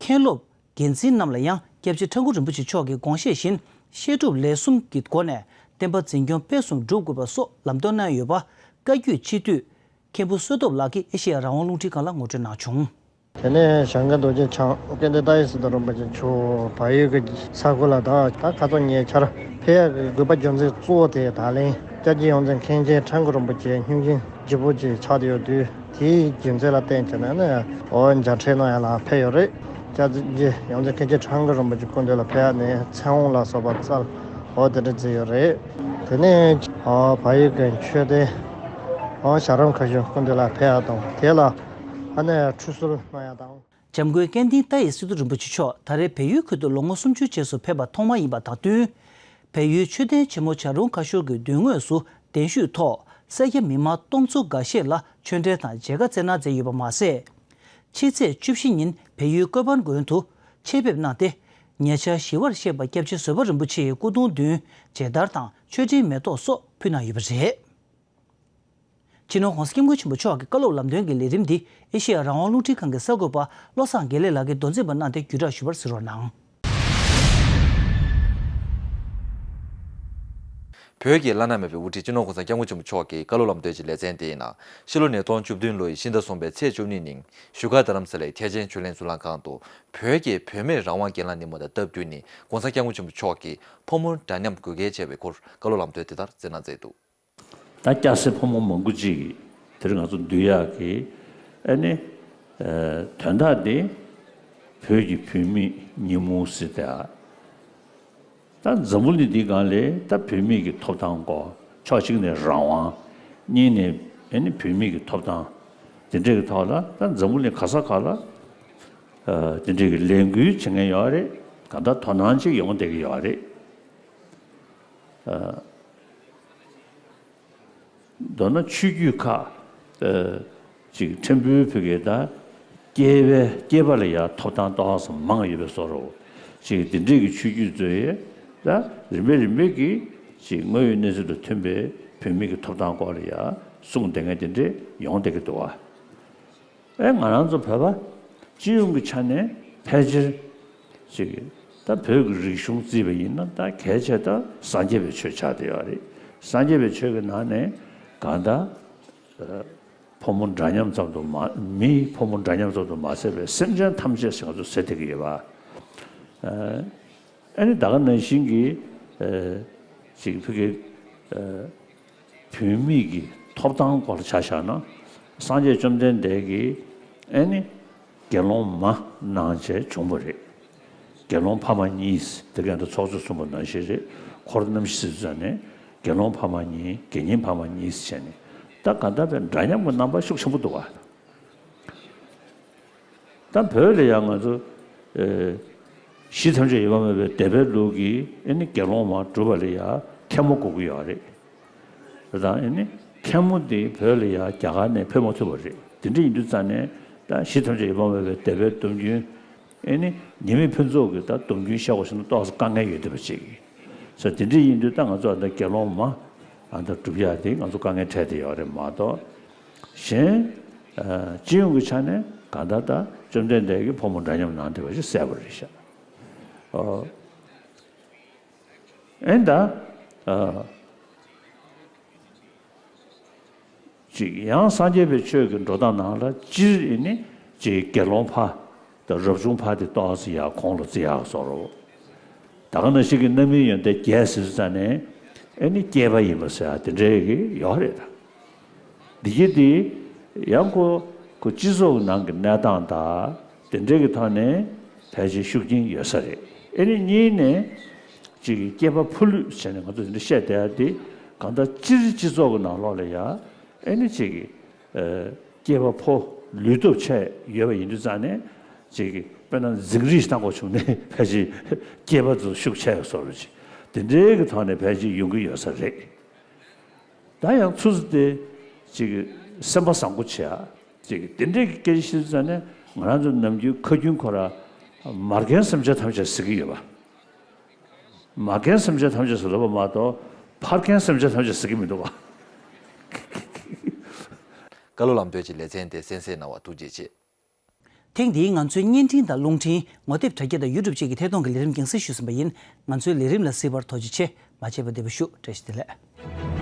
མཁན་སློབ་འགན་འཛིན་རྣམས་ལ་ཡང་སྐྱབས་རྗེ་ཁྲ་འགུ་རིན་པོ་ཆེ་མཆོག་གི་དགོངས་བཞེད་བཞིན་བཤད་སྒྲུབ་ལས་གསུམ་གྱི་སྒོ་ནས་བསྟན་པ་འཛིན་སྐྱོང་སྤེལ་གསུམ་སྒྲུབ་དགོས་པ་སོགས་ལམ་སྟོན་གནང་ཡོད་པ་ བཀའ་བརྒྱུད་སྤྱི་འཐུས་མཁན་པོ་བསོད་སྟོབས་ལགས་ཀྱིས་ཨེ་ཤེ་ཡ་རང་དབང་རླུང་འཕྲིན་ཁང་ལ་ངོ་སྤྲོད་གནང་བྱུང་། དེ་ནས་ཞང་ཁ་རྡོ་རྗེ་འཆང་ཀིརྟི་ཏཱའི་སི་ཏཱ་རིན་པོ་ཆེ་མཆོག་བལ་ཡུལ་གྱི་ས་ཁུལ་ལ་ད་ད་ཁ་སང་ཉེ་ཆར་ཕེབས་ཡག་གི་དགོས་པ་རྒྱུ་མཚན་གཙོ་བོ་དེ་ད་ལན་སྐྱབས་རྗེ་ཡོངས་འཛིན་མཁན་ཆེན་ཁྲ་འགུ་རིན་པོ་ཆེ་སྙུང་གཞི་ལྗིད་པོ་ཅིག་ཆགས་བསྡད་ཡོད་དུས། དེའི་རྒྱུ་མཚན་ལ་བརྟེན་བྱས་ནས་ནི་འོ་མཇལ་འཕྲད་གནང་ཡ་ལ་ཕེབས་ཡོད་རེད། སྐྱབས་རྗེ་ཡོངས་འཛིན་མཁན་ཆེན་ཁྲ་འགུ་རིན་པོ་ཆེ་སྐུ་མདུན་ལ་ཕེབས་ཡ་ནི་མཚན་དབང་ལ་སོགས་པ་སྩལ། འོ་དེ་འདྲ་མཛད་ཡོད་རེད། དེ་ནས་འོ་བལ་ཡུལ་གྱི་མཆོད་རྟེན་འོ་ཞབས་དྲུང་ཁ་ཤོར་སྐུ་མདུན་ལ་ཕེབས་ཡ་དང་དེ་ལ་ཨ་ནི་ཁྲུས་གསོལ་གནང་ཡ་དང་། འཇམ་མགོན་ཀིརྟི་ཏཱའི་སི་ཏཱ་རིན་པོ་ཆེ་མཆོག་ད་རེས་བལ་ཡུལ་ཁུལ་དུ་ལོ་ངོ་སུམ་ཅུའི་རྗེས་སུ་ཕེབས་པ་ཐོག་མ་ཡིན་པ་དང་བསྟུན། བལ་ཡུལ་མཆོད་རྟེན་ཆེན་མོ་བྱ་རུང་ཁ་ཤོར་གྱི་མདུན་ངོས་སུ་གདན་ཞུས་ཐོག་སེར་སྐྱ་མི་མང་སྟོང་ཚོ་འགའ་ཤས་ལ་ཆོས་འབྲེལ་དང་མཇལ་ཁ་བསྩལ་གནང་མཛད་ཡོད་པ་མ་ཟད། ཕྱི་ཚེས་བཅུ་བཞི་ཉིན་བལ་ཡུལ་ཀོ་པན་དགོན་དུ་ཆེད་ཕེབས་གནང་སྟེ། ཉེ་ཆར་ཞི་བར་གཤེགས་པ་སྐྱབས་རྗེ་བཟོད་པ་རིན་པོ་ཆེའི་སྐུ་གདུང་མདུན་མཇལ་དར་དང་མཆོད་སྤྲིན་མེ་ཏོག་སོགས་ཕུལ་གནང་ཡོད་པ་རེད། སྤྱི་ནོར་༸གོང་ས་༸སྐྱབས་མགོན་ཆེན་པོ་མཆོག་གི་བཀའ་སློབ་ལམ་སྟོན་གྱི་ལས་རིམ་འདི་ཨེ་ཤེ་ཡ་རང་དབང་རླུང་འཕྲིན་ཁང་གི་གསར་འགོད་པ་བློ་བཟང་དགེ་ལེགས་ལགས་ཀྱིས་མདོ་འཛིན་པ་གནང་སྟེ་བརྒྱུད་བསྒྲགས་ཞུ་བར་གཟིགས་རོགས་གནང་། བོད་ཀྱི་བླ་ན་མེད་པའི་དབུ་ཁྲིད་སྤྱི་ནོར་༸གོང་ས་༸སྐྱབས་མགོན་ཆེན་པོ་མཆོག་གི་བཀའ་སློབ་ལམ་སྟོན་གྱི་ལེ་ཚན་དེའི་ནང་ཕྱི་ལོ་ཉིས་སྟོང་བཅུ་བདུན་ལོའི་ཕྱི་ཟླ་གསུམ་པའི་ཚེས་བཅུ་གཉིས་ཉིན་བཞུགས་སྒར་རྡ་རམ་ས་ལའི་ཐེག་ཆེན་ཆོས་གླིང་གཙུག་ལག་ཁང་དུ་བོད་ཀྱི་བུད་མེད་རང་དབང་སྒེར་ལངས་ཉིན་མོ་དང་སྟབས་བསྟུན་ནས་༸གོང་ས་༸སྐྱབས་མགོན་ཆེན་པོ་མཆོག་གིས་ཕོ་མོ་འདྲ་མཉམ་དགོས་གལ་ཆེ་བའི་སྐོར་བཀའ་སློབ་ལམ་སྟོན་དེ་ལྟར་སྩལ་གནང་མཛད་འདུག། ད་སྐྱ་སེར་ཕོ་མོ་མང་པོ་ཅིག་གིས་དེར་ང་ཚོ་འདུས་ཡག་གི་ཨ་ནི་ཨ་དོན་དག་འདི་བོད་ཀྱི་བུད་མེད་ཉིན་མོ་ཟེར་ཏེ། ད་འཛམ་བུ་གླིང་འདིའི་སྒང་ལ་ད་བུད་མེད་ཀྱི་ཐོབ་ཐང་སྐོར་ཕྱོགས་གཅིག་ནས་རང་དབང་། གཉིས་ནས་ཨ་ནི་བུད་མེད་ཀྱི་ཐོབ་ཐང་། དེ་འདྲའི་གི་ཐོག་ལ་ད་འཛམ་བུ་གླིང་ག་ས་ག་ལ་ཨ་དེ་འདྲའི་གི་ལས་འགུལ་བྱེད་མཁན་ཡོད་རེད། གང་ལྟར་དོ་སྣང་ཅིག་ཡོང་བསྡད་ཀྱི་ཡོད་རེད། ཨ། མདོར་ན་ཆོས་བརྒྱུད་ཁག་ཨ་ཅིག་ཕྲན་བུ་བོད་སྐད་དང་སྐྱེས་པའི་སྐྱེས་པ་ལ་ཡང་ཐོབ་ཐང་ཏོག་ཙམ་མང་ཡོད་པའི་བཟོ་འདྲ་ཅིག་འདི་འདྲའི་གི་ཆོས་བརྒྱུད་ཚོས་ད་རིམ་པས་རིམ་པས་ཀྱིས་ཅིག་དངོས་ཡོད་གནས་ཚུལ་དང་མཐུན་པའི་བུད་མེད་ཀྱི་ཐོབ་ཐང་སྐོར་ལ་ཡང་གསུངས་བསྡད་མཁན་དེ་འདྲས་ཡོང་བསྡད་ཀྱི་འདུག་བ། ཨེ་ང་རང་ཚོ་བོད་པ་སྤྱི་ཡོངས་ཀྱི་ཆ་ནས་ཕལ་ཆེར་ཅིག་ད་བོད་ཀྱི་རིག་གཞུང་བརྩིས་པ་ཡིན་ན་ད་གལ་ཆེ་ད་སངས་རྒྱས་པའི་ཆོས་ཆགས་བསྡད་ཡོད་རེད། སངས་རྒྱས་པའི་ཆོས་ཀྱི་ནང་ནས་གང་ལྟར་ཕོ་མོ་འདྲ་མཉམ་ཙམ་དུ་མ་མིའི་ཕོ་མོ་འདྲ་མཉམ་ཙམ་དུ་མ་ཟད་པའི་སེམས་ཅན་ཐམས་ཅད་ཞེས་ང་ཚོ་ཟེར་བསྡད་ཀྱི་ཡོད་པ། ཨ་ནི་ད་ག་ནང་བཞིན་གྱི་ཅིག་ཕ་གི་བུད་མེད་ཀྱི་ཐོབ་ཐང་སྐོར་ཆ་བཞག་ན་སངས་རྒྱས་བཅོམ་ལྡན་འདས་ཀྱིས་ཨ་ནི་དགེ་སློང་མ་གནང་བྱས་བྱུང་བ་རེད། དགེ་སློང་ཕ་མ་གཉིས་དེ་ག་ད་ཚོགས་གཙོ་གསུངས་པ་ནང་བཞིན་རེད། འཁོར་རྣམ་བཞི་ཟེར་ཙང་ནས་དགེ་སློང་ཕ་མ་གཉིས་དགེ་བསྙེན་ཕ་མ་གཉིས་བྱས་ནས་ད་ག་ད་པའི་འདྲ་མཉམ་གྱི་རྣམ་པ་ཤུགས་ཆེན་པོ་འདུག་བ། ད་བོད་ལ་ཡང་ང་ཚོ་ཨེ་གཞི་ཐམས་ཅད་ཡོད་པར་སྨྲ་བའི་སྡེ་པའི་ལུགས་ཀྱིས་ཨེ་ནི་དགེ་སློང་མ་སྒྲུབ་པ་ལ་ཡང་མཁན་མོ་དགོས་ཀྱི་ཡོད་རེད། དེ་དང་ཨེ་ནི་མཁན་མོ་དེ་བོད་ལ་ཡང་རྒྱ་གར་ནས་ཕེབས་མ་ཐུབ་པ་རེད། དེ་འདྲ་ཡིན་དུས་ཙང་ནས་ད་གཞི་ཐམས་ཅད་ཡོད་པར་སྨྲ་བའི་སྡེ་པའི་སྡོམ་རྒྱུན་ཨེ་ནི་ཉེས་མེད་ཕུན་ཚོགས་ཀྱི་ད་སྡོམ་རྒྱུན་བཤད་དགོས་ཟེར་ན་ཏོག་ཙམ་དཀའ་ངལ་ཡོད་བསྡད་པ་ཅིག་ཡིན། ས་དེ་འདྲ་ཡིན་དུས་ད་ང་ཚོ་ཨ་ད་དགེ་སློང་མ་ཨ་ད་སྒྲུབ་ཡག་དེ་ང་ཚོ་དཀའ་ངལ་འཕྲད་བསྡད་ཡོད་རེད་མ་གཏོགས། གཞན་ཨ་སྤྱི་ཡོངས་ཀྱི་ཆ་ནས་གང་ལྟར་ད་བཅོམ་ལྡན་འདས་ཀྱིས་ཕོ་མོ་འདྲ་མཉམ་གནང་བསྡད་པ་ཞིག་གསལ་པོ་རེད་ཤག་ཨོ། ཨེ་ད་ཨ་ཅིག་ཡང་སངས་རྒྱས་པའི་ཆོས་ཀྱི་འགྲོ་སྟངས་ནང་ལ་སྤྱིར་ཨེ་ནི་ཅིག་དགེ་སློང་ཕ་དང་རབ་བྱུང་ཕ་དེ་ཏོག་ཙམ་ཡར་གོང་ལ་བརྩི་ཡག་བཟོ་འདྲ། ད་ག་ནང་བཞིན་གྱི་རྣམ་སྨིན་ཡོན་ཏན་བརྒྱད་ཟེར་ཙང་ནས་ཨེ་ནི་སྐྱེས་པ་ཡིན་པ་ཟེར་ཡག་དེ་འདྲའི་གི་ཡོད་རེད་ད། འདི་གི་དེ་ཡང་ཁོ་ཁོ་སྤྱི་ཚོགས་ཀྱི་ནང་གི་གནས་སྟངས་དང་དེ་འདྲའི་གི་ཐོག་ནས་ཕལ་ཆེར་ཤུགས་རྐྱེན་ཡོད་ས་རེད། ཨེ་ནི་གཉིས་ནས་ཅིག་གི་སྐྱེས་པ་ཕོ་ལུས་བྱས་ནས་ང་ཚོ་དེ་འདྲ་བཤད་བསྡད་ཡག་དེ་གང་ལྟར་སྤྱིར་སྤྱི་ཚོགས་ཀྱི་ནང་ལོགས་ལ་ཡ་ཨེ་ནི་ཅིག་གི་ཨ་སྐྱེས་པ་ཕོ་ལུས་སྟོབས་ཆེ་ཡོད་པ་ཡིན་དུས་ཙང་ནས་ཅིག་གི་དཔེར་ན་འཛིང་རེས་བཏང་དགོས་བྱུང་ནས་ཕལ་ཆེར་སྐྱེས་པ་ཚོ་ཤུགས་ཆེ་བཟོ་འདྲ་ཅིག་དེ་འདྲའི་གི་ཐོག་ནས་ཕལ་ཆེར་ཡོང་གི་ཡོད་ས་རེད། ད་ཡང་ཚུར་དེ་ཅིག་སེམས་པ་བཟང་པོ་བྱེད་ཡ་ཅིག་དེ་འདྲའི་སྐད་ཆ་བཤད་ཙང་ནས་ང་རང་ཚོ་ནམ་རྒྱུན་ཁ་རྒྱུན་ཁོ་ར་མ་རྒན་སེམས་ཅན་ཐམས་ཅད་ཟེར་གྱི་ཡོད་པ། མ་རྒན་སེམས་ཅན་ཐམས་ཅད་ཟེར་ལབ་པ་མ་གཏོགས་ཕ་རྒན་སེམས་ཅན་ཐམས་ཅད་ཟེར་གྱི་མི་འདུག་བ། བཀའ་སློབ་ལམ་སྟོན་གྱི་ལེ་ཚན་དེ་གསན་གཟིགས་གནང་བར་ཐུགས་རྗེ་ཆེ། ཐེངས་འདིའི་ང་ཚོའི་བརྙན་འཕྲིན་དང་རླུང་འཕྲིན། ངོ་དེབ་དྲ་རྒྱ་དང་ཡུ་ཊུབ་བཅས་ཀྱི་ཐད་གཏོང་གི་ལས་རིམ་རྒྱང་སྲིང་ཞུས་ཟིན་པ་ཡིན། ང་ཚོའི་ལས་རིམ་ལ་གཟིགས་པར་ཐུགས་རྗེ་ཆེ། མ་བརྗེད་པར་བདེ་པོ་བཞུགས། བཀྲ་ཤིས་བདེ་ལེགས།